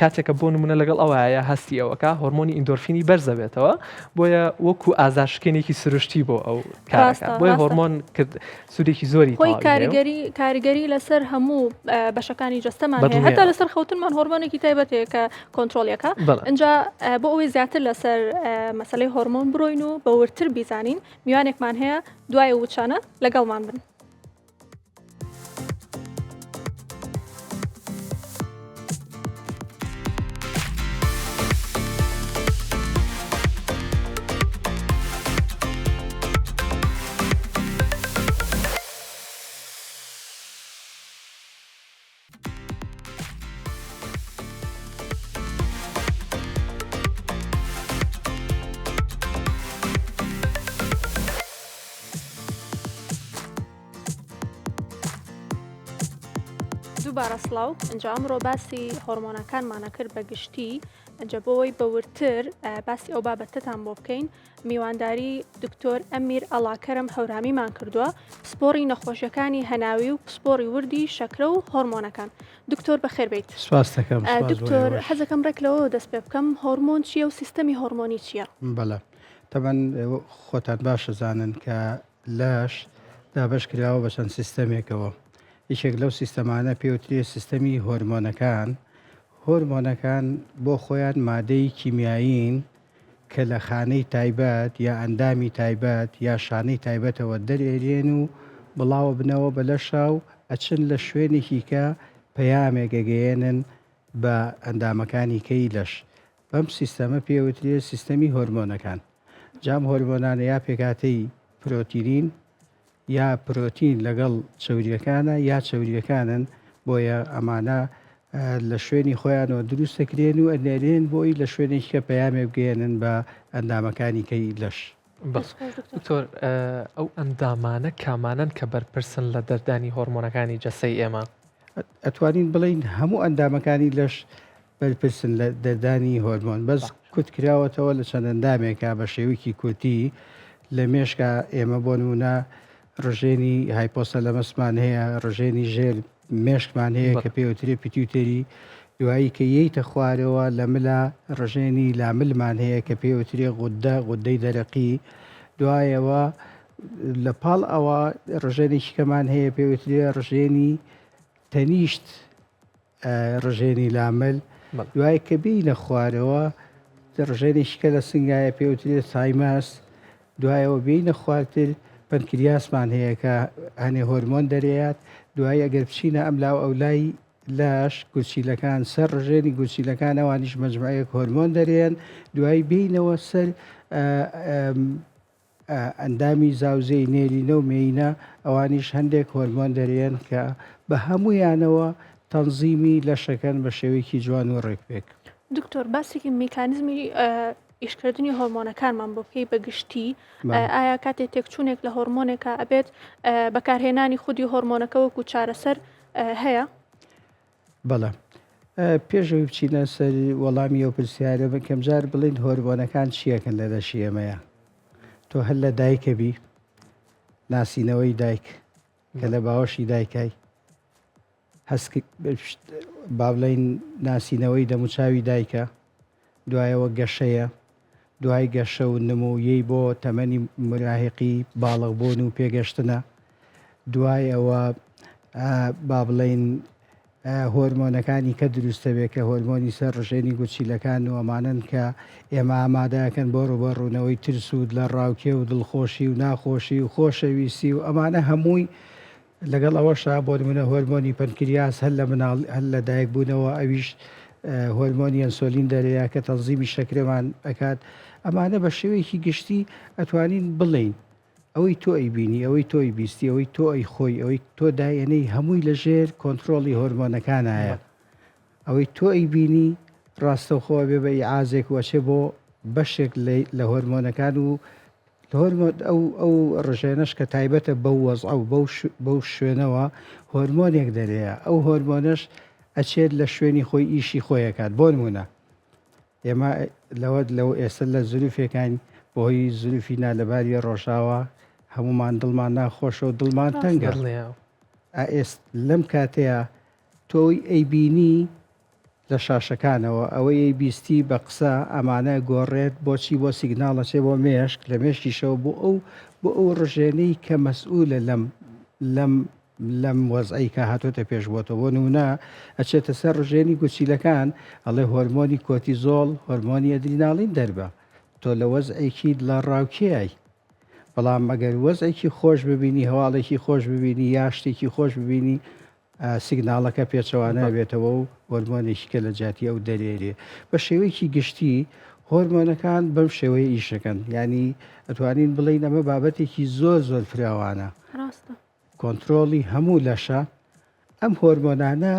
کاتێکە بۆ نمونە لەگەڵ ئەوایە هەستی ئەوەکە هۆرمۆنی ئیندۆرفینی بەرزەبێتەوە بۆیە وەکو ئازارشکێنێکی سروشتی بۆ ئەو کارەکە بۆیە هۆرمۆن کرد سوودێکی زۆری خۆی کاریگەری کاریگەری لەسەر هەموو بەشەکانی جەستەمان هەیە هەتا لەسەر خەوتنمان هۆرمۆنێکی تایبەت هەیە کە کۆنترۆڵیەکە ئینجا بۆ ئەوەی زیاتر لەسەر مەسلەی هۆرمۆن بڕۆین و بەورتر بیزانین میوانێکمان هەیە دوای وچانە لەگەڵمان بن. دووبارە سڵاو ئەجا ئەمڕۆ باسی هۆرمۆنەکانمانە کرد بە گشتی ئەجا بۆەوەی بەورتر باسی ئەو بابەتەتان بۆ بکەین میوانداری دکتۆر ئەمیر ئەڵاکەرم هەورامیمان کردووە پسپۆڕی نەخۆشیەکانی هەناوی و پسپۆڕی وردی شەکرە و هۆرمۆنەکان دکتۆر بەخێر بیت سپاس دەکەم دکتۆر حەزەکەم ڕێک لەوە دەست پێ بکەم هۆرمۆن چییە و سیستەمی هۆرمۆنی چییە؟ بەڵێ تەبەن خۆتان باش ئەزانن کە لەش دابەش کراوە بە چەند سیستەمێکەوە یەکێک لەو سیستەمانە پێوترێ سیستەمی هۆرمۆنەکان هۆرمۆنەکان بۆ خۆیان مادەی کیمیایین کە لە خانەی تایبەت یا ئەندامی تایبەت یا شانەی تایبەتەوە دەرئێرێن و بڵاوە بنەوە بە لەشا و ئەچن لە شوێنێکی کە پەیامێک ئەگەیەنن بە ئەندامەکانی کەی لەش بەم سیستەمە پێوترێ سیستەمی هۆرمۆنەکان. جا ئەم هۆرمۆنانە یا پێکهاتەی پرۆتینین یا پرۆتین لەگەڵ چەوریەکانە یا چەوریەکانن بۆیە ئەمانە لە شوێنی خۆیانەوە دروست دەکرێن و ئەنێرێن بۆی لە شوێنێکی کە پەیامێک بگەیەنن بە ئەندامەکانی کەی لەش. دکتۆر ئەو ئەندامانە کامانەن کە بەرپرسن لە دەردانی هۆرمۆنەکانی جەسەی ئێمە؟ ئەتوانین بڵێین هەموو ئەندامەکانی لەش بەرپرسن لە دەردانی هۆرمۆن بەس کورت کراوەتەوە لە چەند ئەندامێکا بە شێوەیەکی کورتی لە مێشکا ئێمە بۆ نمونە ڕژێنی hypothalamus مان هەیە، ڕژێنی ژێر مێشکمان هەیە کە پێوترێ pituitary، دوایی کە یەیتە خوارەوە لە ملا ڕژێنی لاملمان هەیە کە پێوترێ غودە، غودەی دەرەقی، دوایەوە لە پاڵ ئەوە ڕژێنێکی کەمان هەیە پێوترێ ڕژێنی تەنیشت ڕژێنی لامل، دوای کە بێینە خوارەوە ڕژێنێکی کە لە سنگایە پێوترێت thymus، دوایەوە بێینە خوارتر پەنکریاسمان هەیە کە هەنێ هۆرمۆن دەرێات، دوای ئەگەر بچینە ئەم لاو ئەولای لاش گورچیلەکان سەر ڕژێنی گورچیلەکان ئەوانیش مەجموعەیەک هۆرمۆن دەرێن، دوای بێینەوە سەر ئەندامی زاوزێی نێرینە و مێینە ئەوانیش هەندێک هۆرمۆن دەرێن کە بە هەموویانەوە تەنزیمی لەشەکەن بە شێوەیەکی جوان و ڕێکپێک. دکتۆر باسێکی میکانیزمی ئیشکردنی هۆرمۆنەکانمان بۆ بکەی بە گشتی ئایا کاتێ تێکچوونێک لە هۆرمۆنێکا ئەبێت بەکارهێنانی خودی هۆرمۆنەکە وەکو چارەسەر هەیە؟ بەڵێ پێش ئەوەی بچینە سەر وەڵامی ئەو پرسیارە بکەم جار بڵین هۆرمۆنەکان چیەکەن لە لەشی ئێمەیە تۆ هەر لە دایکە بی ناسینەوەی دایک کە لە باوەشی دایکای هەست با بڵین ناسینەوەی دەموچاوی دایکە دوایەوە گەشەیە دوای گەشە و نمو یەی بۆ تەمەنی مراهقی باڵغ بوون و پێگەشتنە دوای ئەوە با بڵێین هۆرمۆنەکانی کە دروستەبێ کە هۆرمۆنی سەر ڕژێنی گورچیلەکان و ئەمانەن کە ئێمە ئامادەکەن بۆ ڕوبەڕوونەوەی ترس و لە ڕاوکێ و دڵخۆشی و ناخۆشی و خۆشەویستی و ئەمانە هەمووی لەگەڵ ئەوەشا بۆ نمونە هۆرمۆنی پەنکریاس هەر لە مناڵ هەر لە دایک بوونەوە ئەویش هۆرمۆنی ئەنسۆلین دەرەیە کە تەنزیمی شەکرەمان ئەکات ئەمانە بە شێوەیەکی گشتی ئەتوانین بڵێین ئەوەی تۆ ئەیبینی ئەوەی تۆی بیستی ئەوەی تۆ ئەی خۆی ئەوەی تۆ دایەنەی هەمووی لە ژێر کۆنتترۆڵی هۆرمۆنەکانایە ئەوەی تۆ ئەیبینی ڕاستەوخۆ ئەبێ بە ئیعازێک و ئەچێ بۆ بەشێک لە هۆرمۆنەکان و هۆرمۆن ئەو ئەو ڕژێنەش کە تایبەتە بەو وەزعە و بەو بەو شوێنەوە هۆرمۆنێک دەرەیە ئەو هۆرمۆنەش ئەچێت لە شوێنی خۆی ئیشی خۆی ئەکات بۆ نمونە ئێمە لەوە لەو ئێستا لە زروفێکین بۆی زروفی نالەباری ڕۆژاوا هەمومان دڵمان ناخۆشە و دڵمان تەنگە ئێست لەم کاتەیە تۆی ئەیبینی لە شاشەکانەوە ئەوەی ئەیبیستی بە قسە ئەمانە گۆڕێت بۆچی بۆ سیگناڵ ئەچێ بۆ مێشک لە مێشکیشەوە بۆ ئەو بۆ ئەو ڕژێنەی کە مەسئولە لەم لەم لەم وەزعەی کە هاتۆتە پێش بۆتەوە بۆ نمونە ئەچێتە سەر ڕژێنی گورچیلەکان ئەڵێ هۆرمۆنی کۆرتیزۆڵ هۆرمۆنی ئەدریناڵین دەربە تۆ لە وەزعێکی لە ڕاوکێی بەڵام ئەگەر وەزعێکی خۆش ببینی هەواڵێکی خۆش ببینی یا شتێکی خۆش ببینی سیگناڵەکە پێچەوانە ئەبێتەوە و هۆرمۆنێکی کە لە جیاتی ئەو دەرێرێ. بە شێوەیەکی گشتی هۆرمۆنەکان بەم شێوەیە ئیشەکەن یانی ئەتوانین بڵێین ئەمە بابەتێکی زۆر زۆر فراوانە. ڕاستە. کۆنترۆڵی هەموو لەشە. ئەم هۆرمۆنانە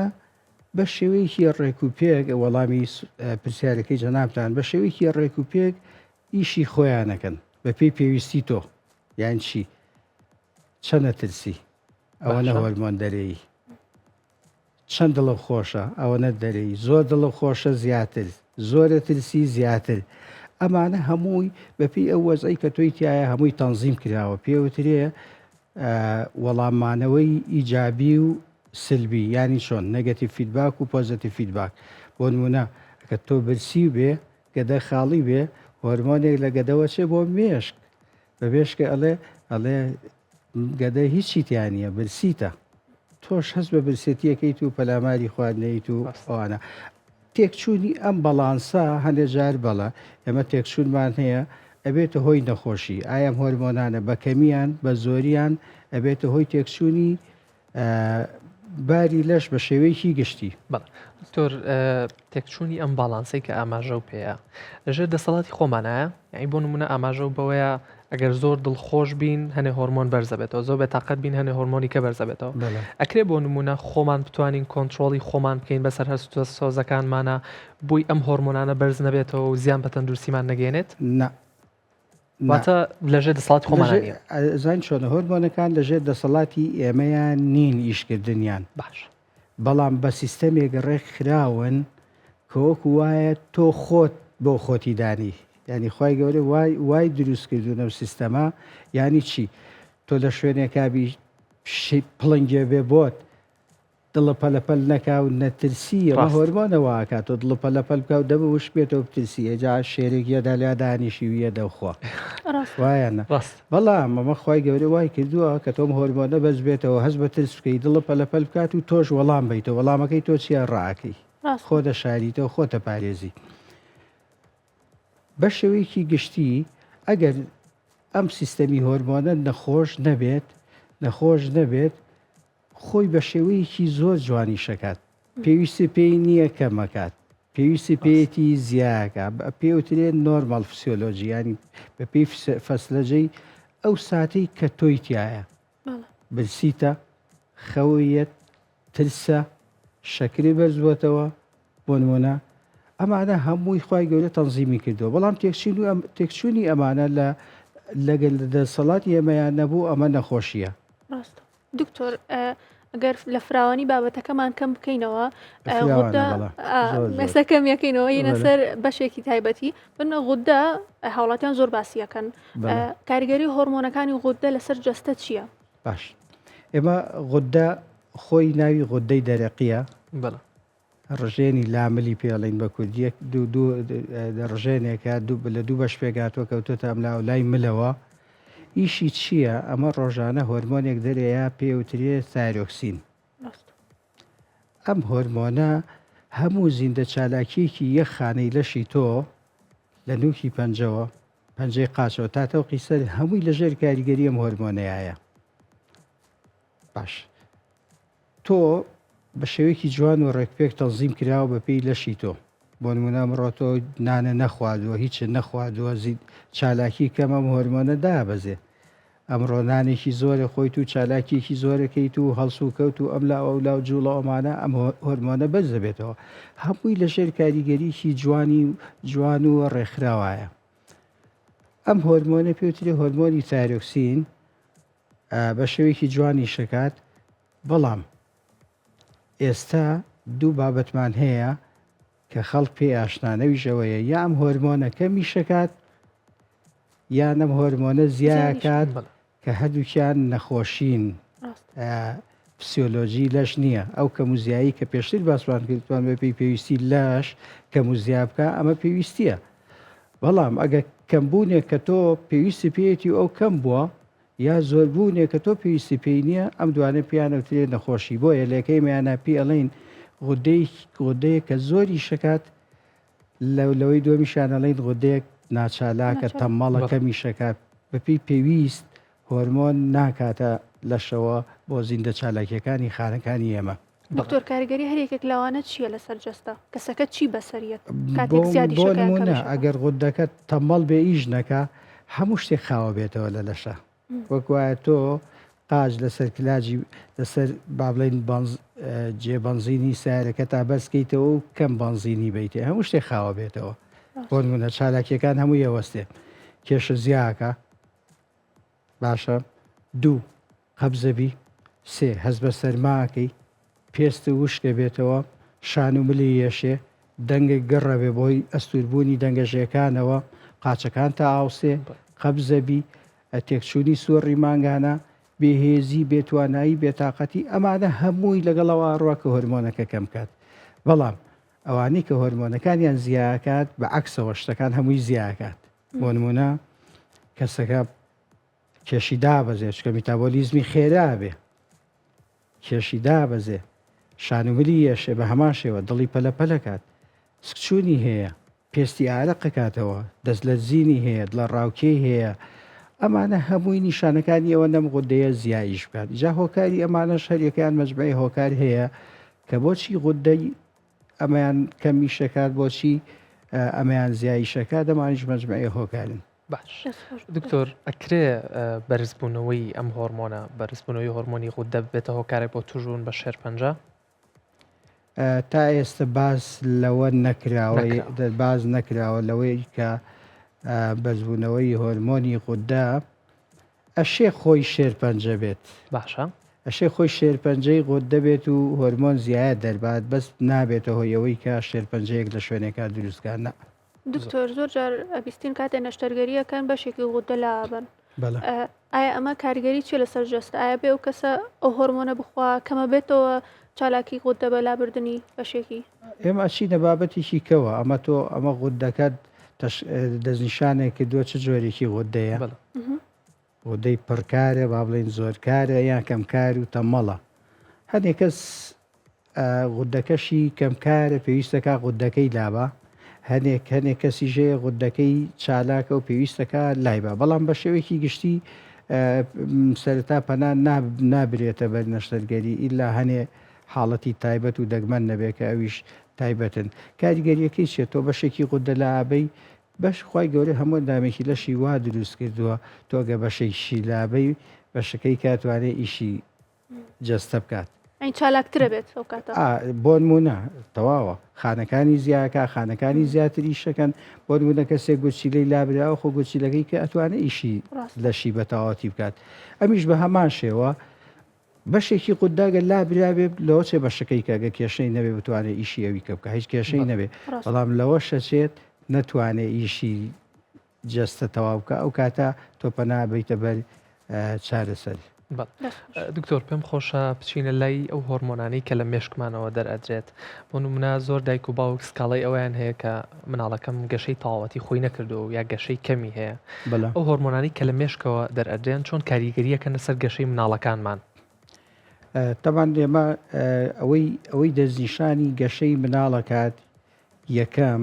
بە شێوەیەکی ڕێک و پێک وەڵامی پرسیارەکەی جەنابتان بە شێوەیەکی ڕێک و پێک ئیشی خۆیانەکەن بە پێی پێویستی تۆ یان چی چەنە ترسی ئەوەنە هۆرمۆن دەرێی چەند دڵم خۆشە ئەوەنە دەرێی زۆر دڵم خۆشە زیاتر زۆرە ترسی زیاتر ئەمانە هەمووی بەپی ئەو وەزعی کە تۆی تایە هەمووی تەنزیم کراوە پێوترێ وەڵاممانەوەی ئیجابی و سلبی ینی چۆن negative feedback و positive feedback بۆ نمونە کە تۆ برسی بێ گەدە خاڵی بێ هۆرمۆنێک لە گەدەوە چێ بۆ مێشک بە مێشکە ئەڵێ ئەڵێ گەدە هیچی تیا نییە برسیتە تۆش هەست بە برسێتیەکەیت و پەلاماری خواردنەیت و ئەوانە تێکچوونی ئەم بەڵانسە هەندێک جار بەڵە ئێمە تێکچوونمان هەیە ئەبێتە هۆی نەخۆشی ئایا ئەم هۆرمۆنانە بە کەمیان بە زۆریان ئەبێتە هۆی تێکچوونی باری لەش بە شێوەیەکی گشتی. بەڵێ دکتۆر تێکچوونی ئەم باڵانسەی کە ئاماژە و پێیە لەژێر دەسەڵاتی خۆمانایە یعنی بۆ نمونە ئاماژە و بەوەیە ئەگەر زۆر دڵخۆش بین هەنێ هۆرمۆن بەرزەبێتەوە زۆر بێتاقەت بین هەنێ هۆرمۆنی کە بەرزەبێتەوە ئەکرێ بۆ نمونە خۆمان بتوانین کۆنتترۆڵی خۆمان بکەین بەسەر هەست سۆزەکانمانە بۆی ئەم هۆرمۆنانە بەرز نەبێتەوە و زیان بە تەندروستیمان نەگەێنێت نا واتە لەژێر دەسەڵاتی خۆمان نییە. ئەزانی چۆنە هۆرمۆنەکان لەژێر دەسەڵاتی ئێمەیان نین ئیشکردنیان باش بەڵام بە سیستەمێک ڕێک خراون کە وەکو وایە تۆ خۆت بۆ خۆتی دانی یعنی خوای گەورە وای وای دروست کردوون ئەم سیستەمە یعنی چی؟ تۆ لە شوێنێکا بی پڵنگێ بێ بۆت دڵە پەلەپەل نەکا و نەترسی ئەمە هۆرمۆنە وا ئەکا تۆ دڵە پەلەپەل بکا و دەمە وشک بێتەوە بترسی ئێجا شێرێک یەدا لیا دانیشی و یەدە خوا وایە نە بەڵام ئەمە خوای گەورە وای کردووە کە تۆم هۆرمۆنە بەرز بێتەوە هەست بە ترس بکەی دڵە پەلەپەل بکات و تۆش وەڵام بیتەوە وەڵامەکەی تۆ چییە ڕاکەی خۆ دەشاریتەوە خۆتە پارێزی بە شێوەیەکی گشتی ئەگەر ئەم سیستەمی هۆرمۆنە نەخۆش نەبێت نەخۆش نەبێت خۆی بە شێوەیەکی زۆر جوانی شەکات پێویستی پێی نییە کەمەکات پێویستی پێیەتی زیاکە پێوترێ نۆرمال فسیۆلۆژی ینی بە پێی فەسلەجەی ئەو ساتەی کە تۆی تایە برسیتە خەویەت ترسە شەکری بەرزبووەتەوە بۆ نمونە ئەمانە هەمووی خوای گەورە تەنزیمی کردووە بەڵام تێکچین و تێکچوونی ئەمانە لە لەگەل دەسەڵاتی ئێمەیان نەبوو ئەمە نەخۆشیە. ڕاستە دکتۆر گەر لە فراوانی بابەتەکەمان کەم بکەینەوە مێسە کەم یەکەینەوە یینە سەر بەشێکی تایبەتی بنە غودە هاوڵاتیان زۆر باسیەکەن کاریگەری هۆرمۆنەکانی غودە لەسەر جەستە چییە؟ باش ئێمە غودە خۆی ناوی غودەی دەرەقیە بەڵێ. ڕژێنی لاملی پێ ئەڵێین بە کوردی یەک دوو دوو ڕژێنێکە دوو لە دوو بەش پێکهاتووە کەوتۆتە ئەم لاو لای ملەوە ئیشی چییە ئەمە ڕۆژانە هۆرمۆنێک دەرەیە پێوترێ ثایرۆکسین ئەم هۆرمۆنە هەموو زیندە چالاکیەکی یەک خانەی لەشی تۆ لە نوکی پەنجەوە پەنجەی قاچەوە تا تەوقی سەر هەمووی لەژێر کاریگەری ئەم هۆرمۆنەیە باش تۆ بە شێوەیەکی جوان و ڕێکپێک تەنزیم کراوە بە پێی لەشی تۆ بۆ نمونە ئەمڕۆ تۆ نانە نەخواردووە هیچت نەخواردووە زی چالاکی کەم ئەم هۆرمۆنە دابەزێ ئەمڕۆ نانێکی زۆرە خۆیت و چالاکیەکی زۆرەکەیت و هەڵسوکەوت و ئەم لا ئەو لا و جوڵە ئەمانە ئەم هۆرمۆنە بەرز دەبێتەوە هەمووی لەژێر کاریگەریی جوانی جوان و ڕێکخراوایە ئەم هۆرمۆنە پێوترێ هۆرمۆنی تایرۆکسین بە شێوەیەکی جوان ئیشەکات بەڵام ئێستا دوو بابەتمان هەیە کە خەڵک پێی ئاشنا نەویش ئەوەیە یا ئەم هۆرمۆنە کەم ئیشەکات یان ئەم هۆرمۆنە زیاکات کە هەردووکیان نەخۆشین فسیۆلۆژی لەش نییە ئەو کەم و زیایی کە پێشتر باسمان کردوان بە پێی پێویستی لەش کەم و زیا بکە ئەمە پێویستیە بەڵام ئەگەر کەمبوونێک کە تۆ پێویستی پێیەتی و ئەو کەم بووە یا زۆربوونێک کە تۆ پێویستی پێی نییە ئەم دوانە پێیان ئەوترێ نەخۆشی بۆیە لەکەی میانە پێی ئەڵێین غودەی غودەیەک کە زۆر ئیشەکات لە لەوەی دووەمیشیان ئەڵێین غودەیەک ناچالاکە تەمەڵە کەمیشەکات بەپێی پێویست هۆرمۆن ناکاتە لەشەوە بۆ زیندە چالاکیەکانی خانەکانی ئێمە. دکتۆر کاریگەری هەر یەکێک لەوانە چییە لەسەر جەستە؟ کەسەکە چی بەسەر یەت کاتێک زیادی بۆ شەکرە نمونە کەمیشەکە؟ ئەگەر غودەکە تەمەڵ بێ ئیش نەکا هەموو شتێک خاوە بێتەوە لە لەشە وەک وایە تۆ قاچ لەسەر کلاجی لەسەر با بڵێین بەنز جێ بەنزینی سیارەکە تا بەرزکەیتەوە و کەم بەنزینی بیتێ هەموو شتێک خاوە بێتەوە بۆ نمونە چالاکیەکان هەموو یەوەستێ کێشە زیاکە باشە دوو قەبزە بی سێ هەست بە سەرما ئەکەی پێست وشک ئەبێتەوە شان و ملی یەشێ دەنگت گڕ ئەبێ بەهۆی ئەستوور بوونی دەنگە ژێکانەوە قاچەکانتا ئاوسێ قەبزە بی تێکچوونی سوڕی مانگانە بێهێزی بێتوانایی بێتاقەتی ئەمانە هەمووی لەگەڵەوە ڕوا کە هۆرمۆنەکە کەم کات بەڵام ئەوانەی کە هۆرمۆنەکانیان زیاکات بە عەکسەوە شتەکان هەمووی زیاکات بۆ نمونە کەسەکە کێشی دابەزێ چکە میتابۆلیزمی خێرا بێ کێشی دابەزێ شانوملی یەشێ بە هەمان شێوە دڵی پەلە پەلەکات سکچوونی هەیە پێستی ئارەقەکاتەوە دەست لەرزینی هەیە دڵە ڕاوکێی هەیە ئەمانە هەمووی نیشانەکانی ئەوە نەم غودەیە زیایش بکات جا هۆکاری ئەمانەش هەریەکەیان مەجموعەی هۆکار هەیە کە بۆچی غودەی ئەمەیان کەم ئیشەکات بۆچی ئەمەیان زیایشەکات ئەمانیش مەجموعەی هۆکارن. باش دکتۆر ئەکرێ بەرزبوونەوەی ئەم هۆرمۆنە بەرزبوونەوەی هۆرمۆنی غودە ببێتە هۆکارێک بۆ توشبوون بە شێرپەنجە؟ تا ئێستا باس لەوە نەکراوە باس نەکراوە لەوەی کە بەرزبوونەوەی هۆرمۆنی غودە ئەشێ خۆی شێرپەنجە بێت. باشە. ئەشێ خۆی شێرپەنجەی غوددە بێت و هۆرمۆن زیایە دەربات بەس نابێتە هۆی ئەوەی کە شێرپەنجەیەک لە شوێنێکا دروست کا نا. دکتۆر زۆر جار ئەبیستین کاتێ نەشتەرگەری ئەکەن بەشێکی غوددە لائەبەن. ئایا ئەمە کاریگەری چیە لەسەر جەستە ئایا بێ ئەو کەسە ئەو هۆرمۆنە بخوا کەمە بێتەوە چالاکی غوددە بە لابردنی بەشێکی؟ ئێمە ئەچینە بابەتێکی کەوە ئەمە تۆ ئەمە غوددەکەت دەستنیشانێک کردووە چ جۆرێکی غوددەیە؟ غودەی پڕکارە با بڵێین زۆرکارە یان کەمکار و تەمەڵە هەندێک کەس غودەکەشی کەمکارە پێویستەکە غودەکەی لابا هەنێک هەنێک کەسیش هەیە غودەکەی چالاکە و پێویستەکە لایبا بەڵام بە شێوەیەکی گشتی سەرەتا پەنا نابرێتە بەر نەشتەرگەری ئیلا هەنێ حاڵەتی تایبەت و دەگمەن نەبێت کە ئەویش تایبەتن کاریگەریەکەی چیە تۆ بەشێکی غودە لە ئابەی بەش خوای گەورە هەموو ئەندامێکی لەشی وا دروست کردووە تۆ گە بەشێکیشی لابەی بەشەکەی کە توانێ ئیشی جەستە بکات. یانی چالاکترە بێت ئەو کاتە. ئا بۆنمونە تەواوە خانەکانی زیاکە خانەکانی زیاتر ئیشەکەن بۆنمونە کەسێک گورچیلەی لابراوە خۆ گورچیلەکەی کە ئەتوانێ ئیشی لەشی بە تەواوەتی بکات ئەمیش بە هەمان شێوە بەشێکی قوددا گەر لابرابێ لەوە چێ بەشەکەی کە گەر کێشەی نەبێ بتوانێ ئیشی ئەوی کە بکە هیچ کێشەی نەبێ بەڵام لەوە شەچێت نەتوانێ ئیشی جەستە تەواو بکە ئەو کاتە تۆ پەنا بیتە بەر چارەسەر. دکتۆر پێم خۆشە بچینە لای ئەو هۆرمۆنانەی کە لە مێشکمانەوە دەرئەدرێت بۆ نمونە زۆر دایک و باوک سکاڵای ئەویان هەیە کە مناڵەکەم گەشەی تەواوەتی خۆی نەکردو یا گەشەی کەمی هەیە ئەو هۆرمۆنانی کە لە مێشکەوە دەرئەدرێن چۆن کاریگەریەکەن لەسەر گەشەی مناڵەکانمان؟ تەبان ئێمە ئەوەی ئەوەی دەستنیشانی گەشەی مناڵەکات یەکەم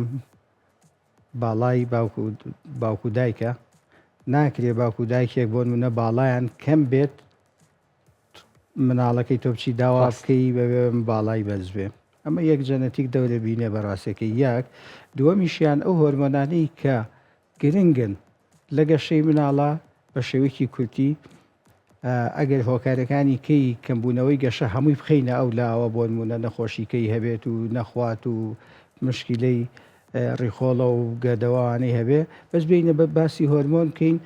باڵای باوک و باوک و دایکە ناکرێ باوک و دایکێک بۆ نمونە باڵایان کەم بێت مناڵەکەی تۆ بچی داوا بکەی بەبێ باڵای بەرز بێ ئەمە یەک جەنەتیک دەورە بینێ بە ڕاستەکەی یەک دووەمیشیان ئەو هۆرمۆنانەی کە گرنگن لە گەشەی مناڵە بە شێوەیەکی کورتی ئەگەر هۆکارەکانی کەی کەمبوونەوەی گەشە هەمووی بخەینە ئەو لاوە بۆنمونە نەخۆشی کەی هەبێت و نەخوات و مشکیلەی ڕیخۆڵە و گەدەوانەی هەبێ بەس بینە بە باسی هۆرمۆن بکەین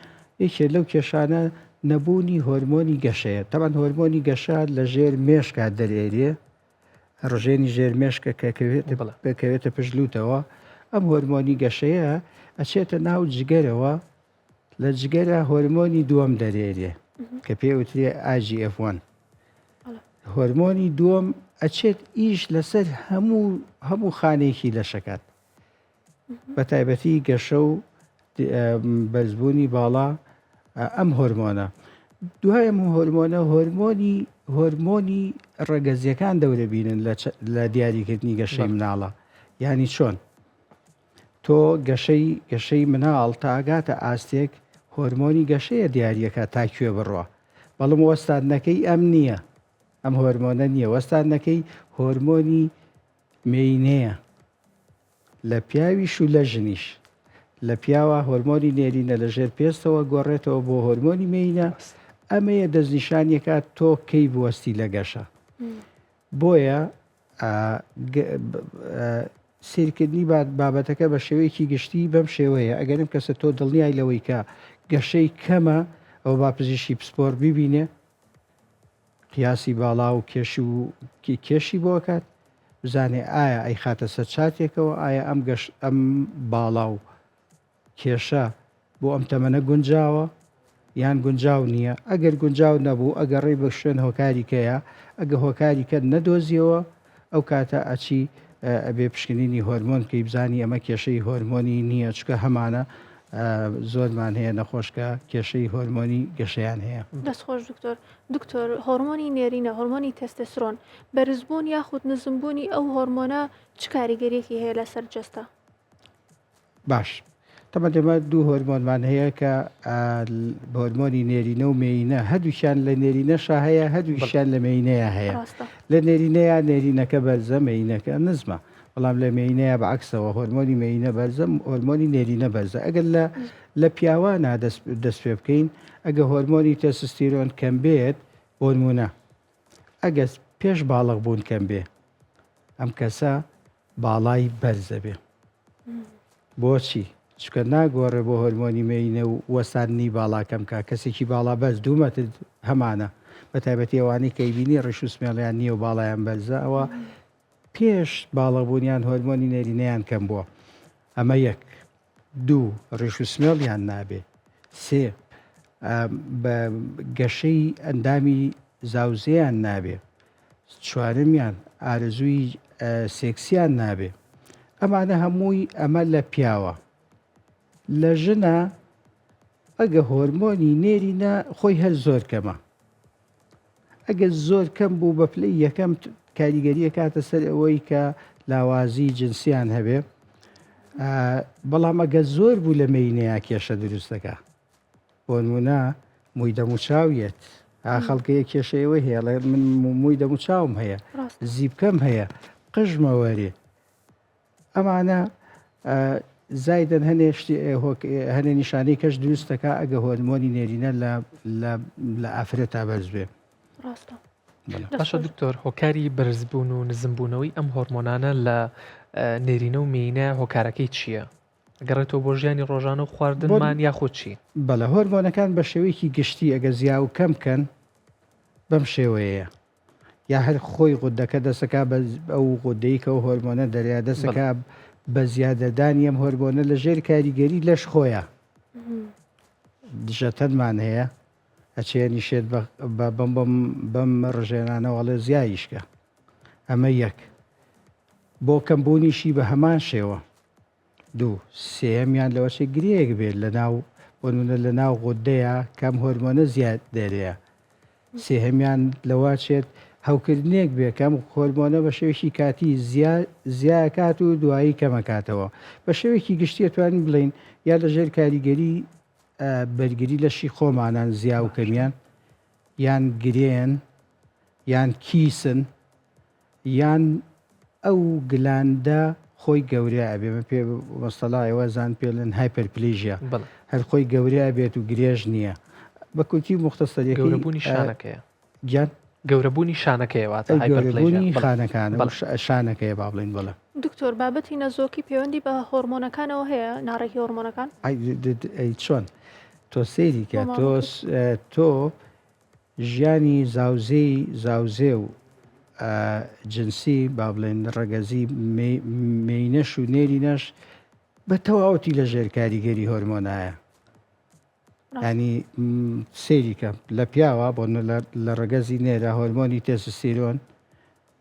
یەکێ لەو کێشانە نەبوونی هۆرمۆنی گەشەیە تەمان هۆرمۆنی گەشە لە ژێر مێشکا دەرێرێ ڕژێنی ژێر مێشکە کە کەوێتە پشت لوتەوە ئەم هۆرمۆنی گەشەیە ئەچێتە ناو جگەرەوە لە جگەرە هۆرمۆنی دووەم دەرێرێ کە پێ وترێ IGF-1 هۆرمۆنی دووەم ئەچێت ئیش لەسەر هەموو هەموو خانێکی لەشەکات بە تایبەتی گەشە و بەرزبوونی باڵا ئەم هۆرمۆنە دوای ئەم هۆرمۆنە هۆرمۆنی هۆرمۆنی ڕەگەزیەکان دەورەبینن لە دیاریکردنی گەشەی مناڵە ینی چۆن تۆ گەشەی گەشەی مناڵ تا ئەگاتە ئاستێک هۆرمۆنی گەشەیە دیاریەکە تا کوێ بڕوا بەڵم وەستاندنەکەی ئەم نییە ئەم هۆرمۆنە نییە وەستاندنەکەی هۆرمۆنی مێینەیە لە پیاویش و لە ژنیش لە پیاوە هۆرمۆنی نێرینە لە ژێر پێستەوە گۆڕێتەوە بۆ هۆرمۆنی مێینە ئەمەیە دەستنیشانیەکات تۆ کەی بوەستی لە گەشە بۆیە سەیرکردنی بابەتەکە بە شێوەیەکی گشتی بەم شێوەیە ئەگەر ئەم کەسە تۆ دڵنیای لەوەی کە گەشەی کەمە ئەو با پزیشکی پسپۆر ببینێ قیاسی باڵا و کێشی و کێشی بۆکات بزانێ ئایا ئەیخاتە سەر چاتێکەوە ئایا ئەم گەش ئەم باڵا و کێشە بۆ ئەم تەمەنە گونجاوە یان گونجاو نییە، ئەگەر گونجاو نەبوو ئەگەڕێی بە شوێن هۆکاری کەیە، ئەگە هۆکاری کەت نەدۆزیەوە ئەو کاتە ئەچی ئەبێ پشکنینی هۆرمۆن بکەی بزانی ئەمە کێشەی هۆرمۆنی نییە چونکە هەمانە زۆرمان هەیە نەخۆش کە کێشەی هۆرمۆنی گەشەیان هەیە. دەست خۆش دکتۆر. دکتۆر هۆرمۆنی نێرینە، هۆرمۆنی تێستێسترۆن، بەرزبوون یاخود نزمبوونی ئەو هۆرمۆنە چ کاریگەریەکی هەیە لەسەر جەستە؟ باش تەبعەن ئێمە دوو هۆرمۆنمان هەیە کە هۆرمۆنی نێرینە و مێینە هەردووکیان لە نێرینەشا هەیە هەردووکیان لە مێینەیە هەیە لە نێرینەیە نێرینەکە بەرزە مێینەکە نزمە بەڵام لە مێینەیە بەعکسەوە هۆرمۆنی مێینە بەرزە هۆرمۆنی نێرینە بەرزە ئەگەر لە لە پیاوانە دەست پێ بکەین ئەگە هۆرمۆنی تێسستیرۆن کەم بێت بۆنمونە ئەگە پێش باڵغ بوون کەم بێ ئەم کەسە باڵای بەرزەبێ بۆچی؟ چونکە ناگۆڕێ بۆ هۆرمۆنی مێینە و وەستاندنی باڵا کەم کا کەسێکی باڵا بەرز دوو مەتر هەمانە بە تایبەتی ئەوانەی کە ئەیبینی ڕیش و سمێڵیان نییە و باڵایان بەرزە ئەوە پێش باڵغبوونیان هۆرمۆنی نێرینەیان کەم بووە ئەمە یەک دوو ڕیش و سمێڵیان نابێ سێ. بە گەشەی ئەندامی زاوزێیان نابێ. چوارەمیان ئارەزووی سێکسیان نابێ. ئەمانە هەمووی ئەمە لە پیاوە. لە ژنە ئەگە هۆرمۆنی نێرینە خۆی هەر زۆر کەمە. ئەگەر زۆر کەم بوو بە پلەی یەکەم کاریگەریە کاتە سەر ئەوەی کە لاوازی جنسیان هەبێ بەڵام ئەگە زۆر بوو لە مێینەیە کێشە دروستەکە بۆنمونە مووی دەموچاو یەت ها خەڵکەیە کێشەیەوەی هەیە ئەڵێ من مووی دەموچاوم هەیە زیبکەم هەیە قژمەوەرێ ئەمانە زایدن هەنێ شتی هەنێ نیشانەی کەش دروست دەکا ئەگە هۆرمۆنی نێرینە لە لە ئافرەت تا بەرز بێ ڕاستە باشە دکتۆر هۆکاری بەرزبوون و نزمبوونەوەی ئەم هۆرمۆنانە لە نێرینە و مێینە هۆکارەکەی چییە؟ گەڕێتەوە بۆ ژیانی ڕۆژانە و خواردنمان یاخود چی؟ بەڵێ هۆرمۆنەکان بە شێوەیەکی گشتی ئەگە زیا و کەم کەن بەم شێوەیەیە یا هەر خۆی غودەکە دەسەکا بە ئەو غودەی کە ئەو هۆرمۆنە دەریا دەسەکا بە زیادەدانی ئەم هۆرمۆنە لە ژێر کاریگەری لەش خۆیە دژەتەنمان هەیە ئەچێ نیشێت بە بەم بەم بەم ڕژێنانەوە ئەڵێ زیاییشکە ئەمە یەک بۆ کەمبوونیشی بە هەمان شێوە دوو، سێیەمیان لەوەچێ گرێیەک بێت لەناو بۆ نمونە لەناو غودەیە کە ئەم هۆرمۆنە زیاد دەرەیە. سێهەمیان لەوەچێت هەوکردنێک بێت کە ئەم هۆرمۆنە بە شێوەیەکی کاتی زیا زیاکات و دوایی کەمەکاتەوە. بە شێوەیەکی گشتی ئەتوانین بڵێین یا لەژێر کاریگەری بەرگری لەشی خۆمانان زیا و کەمیان یان گرێن یان کیسن یان ئەو گلاندە خۆی گەورە ئەبێ من پێ مەستەڵا ئێوە زان پێ لێن hyperplasia هەر خۆی گەورە ئەبێت و گرێژ نییە بە کورتی و مختصەرەکەی گەورەبوونی شانەکەیە گیان گەورەبوونی شانەکەیە واتە گەورەبوونی خانەکان شانەکەیە با بڵێین بەڵێ. دکتۆر بابەتی نەزۆکی پەیوەندی بە هۆرمۆنەکانەوە هەیە ناڕێکی هۆرمۆنەکان؟ ئەی چۆن تۆ سەیری کە تۆ تۆ ژیانی زاوزێی زاوزێ و جنسی با بڵێن ڕەگەزی مێینەش و نێرینەش بە تەواوەتی لە ژێر کاریگەری هۆرمۆنایە ینی سەیریکە لە پیاوە بۆ لە ڕەگەزی نێرە هۆرمۆنی تێسستیرۆن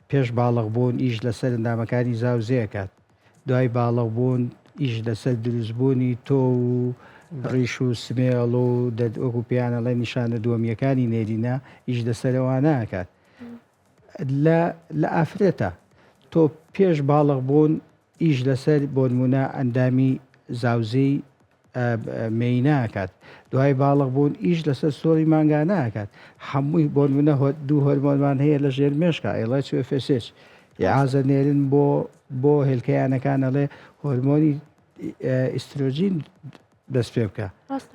پێش باڵغ بوون ئیش لەسەر ئەندامەکانی زاوزێ ئەکات، دوای باڵغ بوون ئیش لەسەر دروست بوونی تۆو و ڕیش و سمێڵ و وەکو پێیان ئەڵێن نیشانە دووەمییەکانی نێرینە ئیش لەسەر ئەوانە ئەکات. لە لە ئافرەتە تۆ پێش باڵغ بوون ئیش لەسەر بۆنمونە ئەندامی زاوزێی مێینە ئەکات دوای باڵغ بوون ئیش لەسەر سۆڕی مانگانە ئەکات هەمووی بۆنمونە دوو هۆرمۆنمان هەیە لە ژێر مێشکا LH و FSH ئیعازە نێرن بۆ بۆ هێلکەیانەکان ئەڵێ هۆرمۆنی ئیسترۆجین دەست پێ بکە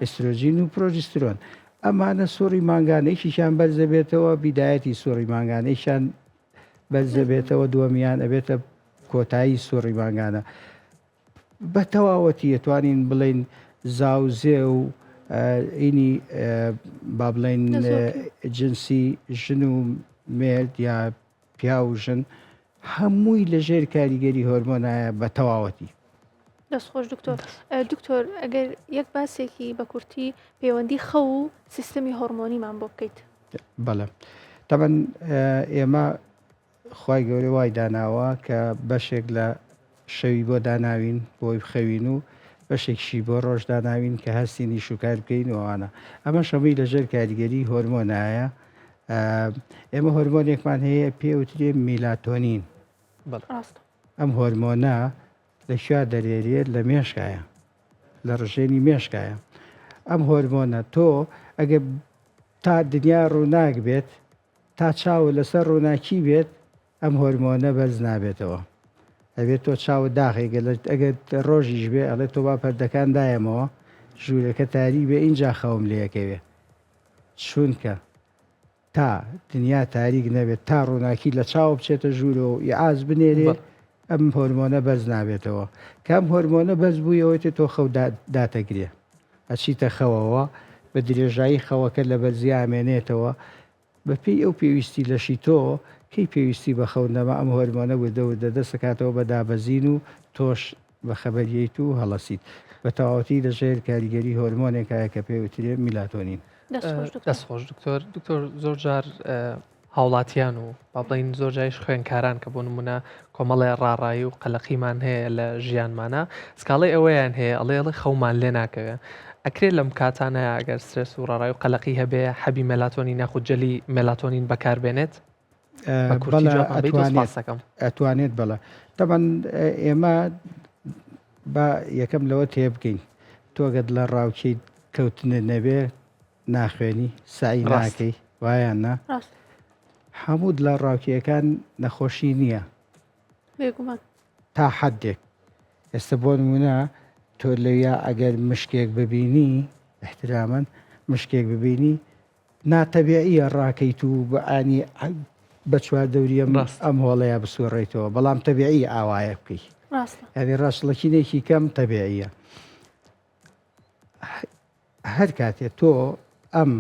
ئیسترۆجین و پرۆجسترۆن ئەمانە سوڕی مانگانەیەکیشیان بەرزەبێتەوە بیدایەتی سوڕی مانگانەیشان بەرزەبێتەوە دووەمیان ئەبێتە کۆتایی سوڕی مانگانە بە تەواوەتی ئەتوانین بڵێین زاوزێ و ئینی با بڵێین جنسی ژن و مێرد یا پیاو و ژن هەمووی لە ژێر کاریگەری هۆرمۆنایە بە تەواوەتی. دەست خۆش دکتۆر. دکتۆر ئەگەر یەک باسێکی بە کورتی پەیوەندی خەو و سیستەمی هۆرمۆنیمان بۆ بکەیت. بەڵێ تەبەن ئێمە خوای گەورە وای داناوە کە بەشێک لە شەوی بۆ داناوین بۆی بخەوین و بەشێکشی بۆ ڕۆژ داناوین کە هەستین ئیش و کار بکەین و ئەوانە ئەمەش هەمووی لەژێر کاریگەری هۆرمۆنایە ئێمە هۆرمۆنێکمان هەیە پێوترێ میلاتۆنین ئەم هۆرمۆنە لە کوێ دەرێرێت لە مێشکایە لە ڕژێنی مێشکایە ئەم هۆرمۆنە تۆ ئەگەر تا دنیا ڕووناک بێت تا چاوت لەسەر ڕووناکی بێت ئەم هۆرمۆنە بەرز نابێتەوە ئەبێت تۆ چاوت داخەی ئەگەر ڕۆژیش بێ ئەڵێ تۆ با پەردەکان دایەمەوە ژوورەکە تاریک بێ ئینجا خەوم لێکەوێ چونکە تا دنیا تاریک نەبێت تا ڕووناکی لە چاوە بچێتە ژوورەوە و ئیعاز بنێرێ ئەم هۆرمۆنە بەرز نابێتەوە کە ئەم هۆرمۆنە بەرز بوویەوەی تۆ خەو داتەگرێ ئەچیتە خەوەوە، بە درێژایی خەوەکە لە بەرزی ئامێنێتەوە، بە پێی ئەو پێویستی لەشی تۆ، کەی پێویستی بە خەو نەما ئەم هۆرمۆنە وردە وردە دەست ئەکاتەوە بە دابەزین و تۆش بە خەبەر یەیت و هەڵەسیت. بە تەواوەتی لەژێر کاریگەری هۆرمۆنێکایە کە پێی وترێ میلاتۆنین. دەست خۆش دکتۆر. دکتۆر زۆر جار هاوڵاتیان و با بڵێین زۆر جاریش خوێندکاران کە بۆ نمونە کۆمەڵێ ڕاڕایی و قەلەقیمان هەیە لە ژیانمانە سکاڵی ئەوەیان هەیە ئەڵێ ئەڵێ خەومان لێ ناکەوێ ئەکرێ لەم کاتانە ئەگەر سترێس و ڕاڕای و قەلەقی هەبێ حەبی مێلاتۆنین یاخود جەلی مێلاتۆنین بەکاربێنێت؟ بە کورتی جوابمان بەیت و سپاس دەکەم. ئەتوانێت بەڵێ تەبعەن ئێمە با یەکەم لەوە تێبگەین تۆ گەر لە ڕاوکێی کەوتنت نەبێ ناخوێنی سەعی ناکەی وایان نا هەموو دڵە ڕاوکێیەکان نەخۆشی نییە بێگومان تا حدێک ئێستا بۆ نمونە تۆ لەویا ئەگەر مشکێک ببینی احترامەن مشکێک ببینی ناتەبیعیە ڕاکەیت و بەئانی بە چواردەوری ئەم هۆڵەیە بسوڕێیتەوە بەڵام تەبیعی ئاوایە بکەی یعنی ڕاستڵەکینێکی کەم تەبیعیە هەر کاتێ تۆ ئەم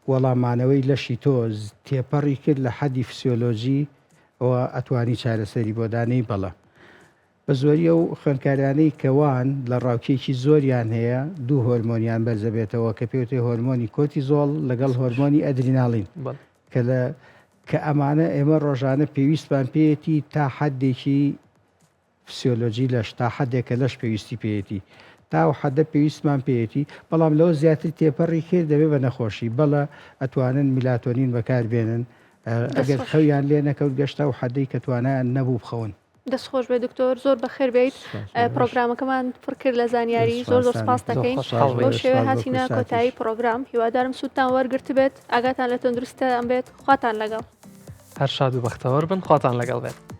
وەڵامانەوەی لەشی تۆ تێپەڕی کرد لە حەدی فسیۆلۆجی ئەوە ئەتوانی چارەسەری بۆ دانێی بەڵێ بە زۆری ئەو خوێندکارانەی کە وان لە ڕاوکێکی زۆریان هەیە دوو هۆرمۆنیان بەرزەبێتەوە کە پێوتێ هۆرمۆنی کۆرتیزۆڵ لەگەڵ هۆرمۆنی ئەدریناڵین کە لە کە ئەمانە ئێمە ڕۆژانە پێویستمان پێیەتی تا حدێکی فسیۆلۆجی لەش تا حەدێک کە لەش پێویستی پێیەتی تا ئەو حەدە پێویستمان پێیەتی بەڵام لەوە زیاتر تێپەڕی کرد دەبێ بە نەخۆشی بەڵە ئەتوانن میلاتۆنین بەکار بێنن ئەگەر خەویان لێ نەکەوت گەشتە ئەو حەدەی کە توانایان نەبوو بخەون. دەست خۆش بێت دکتۆر زۆر بەخێر بێیت پرۆگرامەکەمان پڕ کرد لە زانیاری زۆر زۆر سپاس دەکەین بەو شێوە هاتینە کۆتایی پرۆگرام هیوادارم سوودتان وەرگرتبێت ئاگاتان لە تەندروستیان بێت خواتان لەگەڵ. هەر شاد و بەختەوەر بن خواتان لەگەڵ بێت.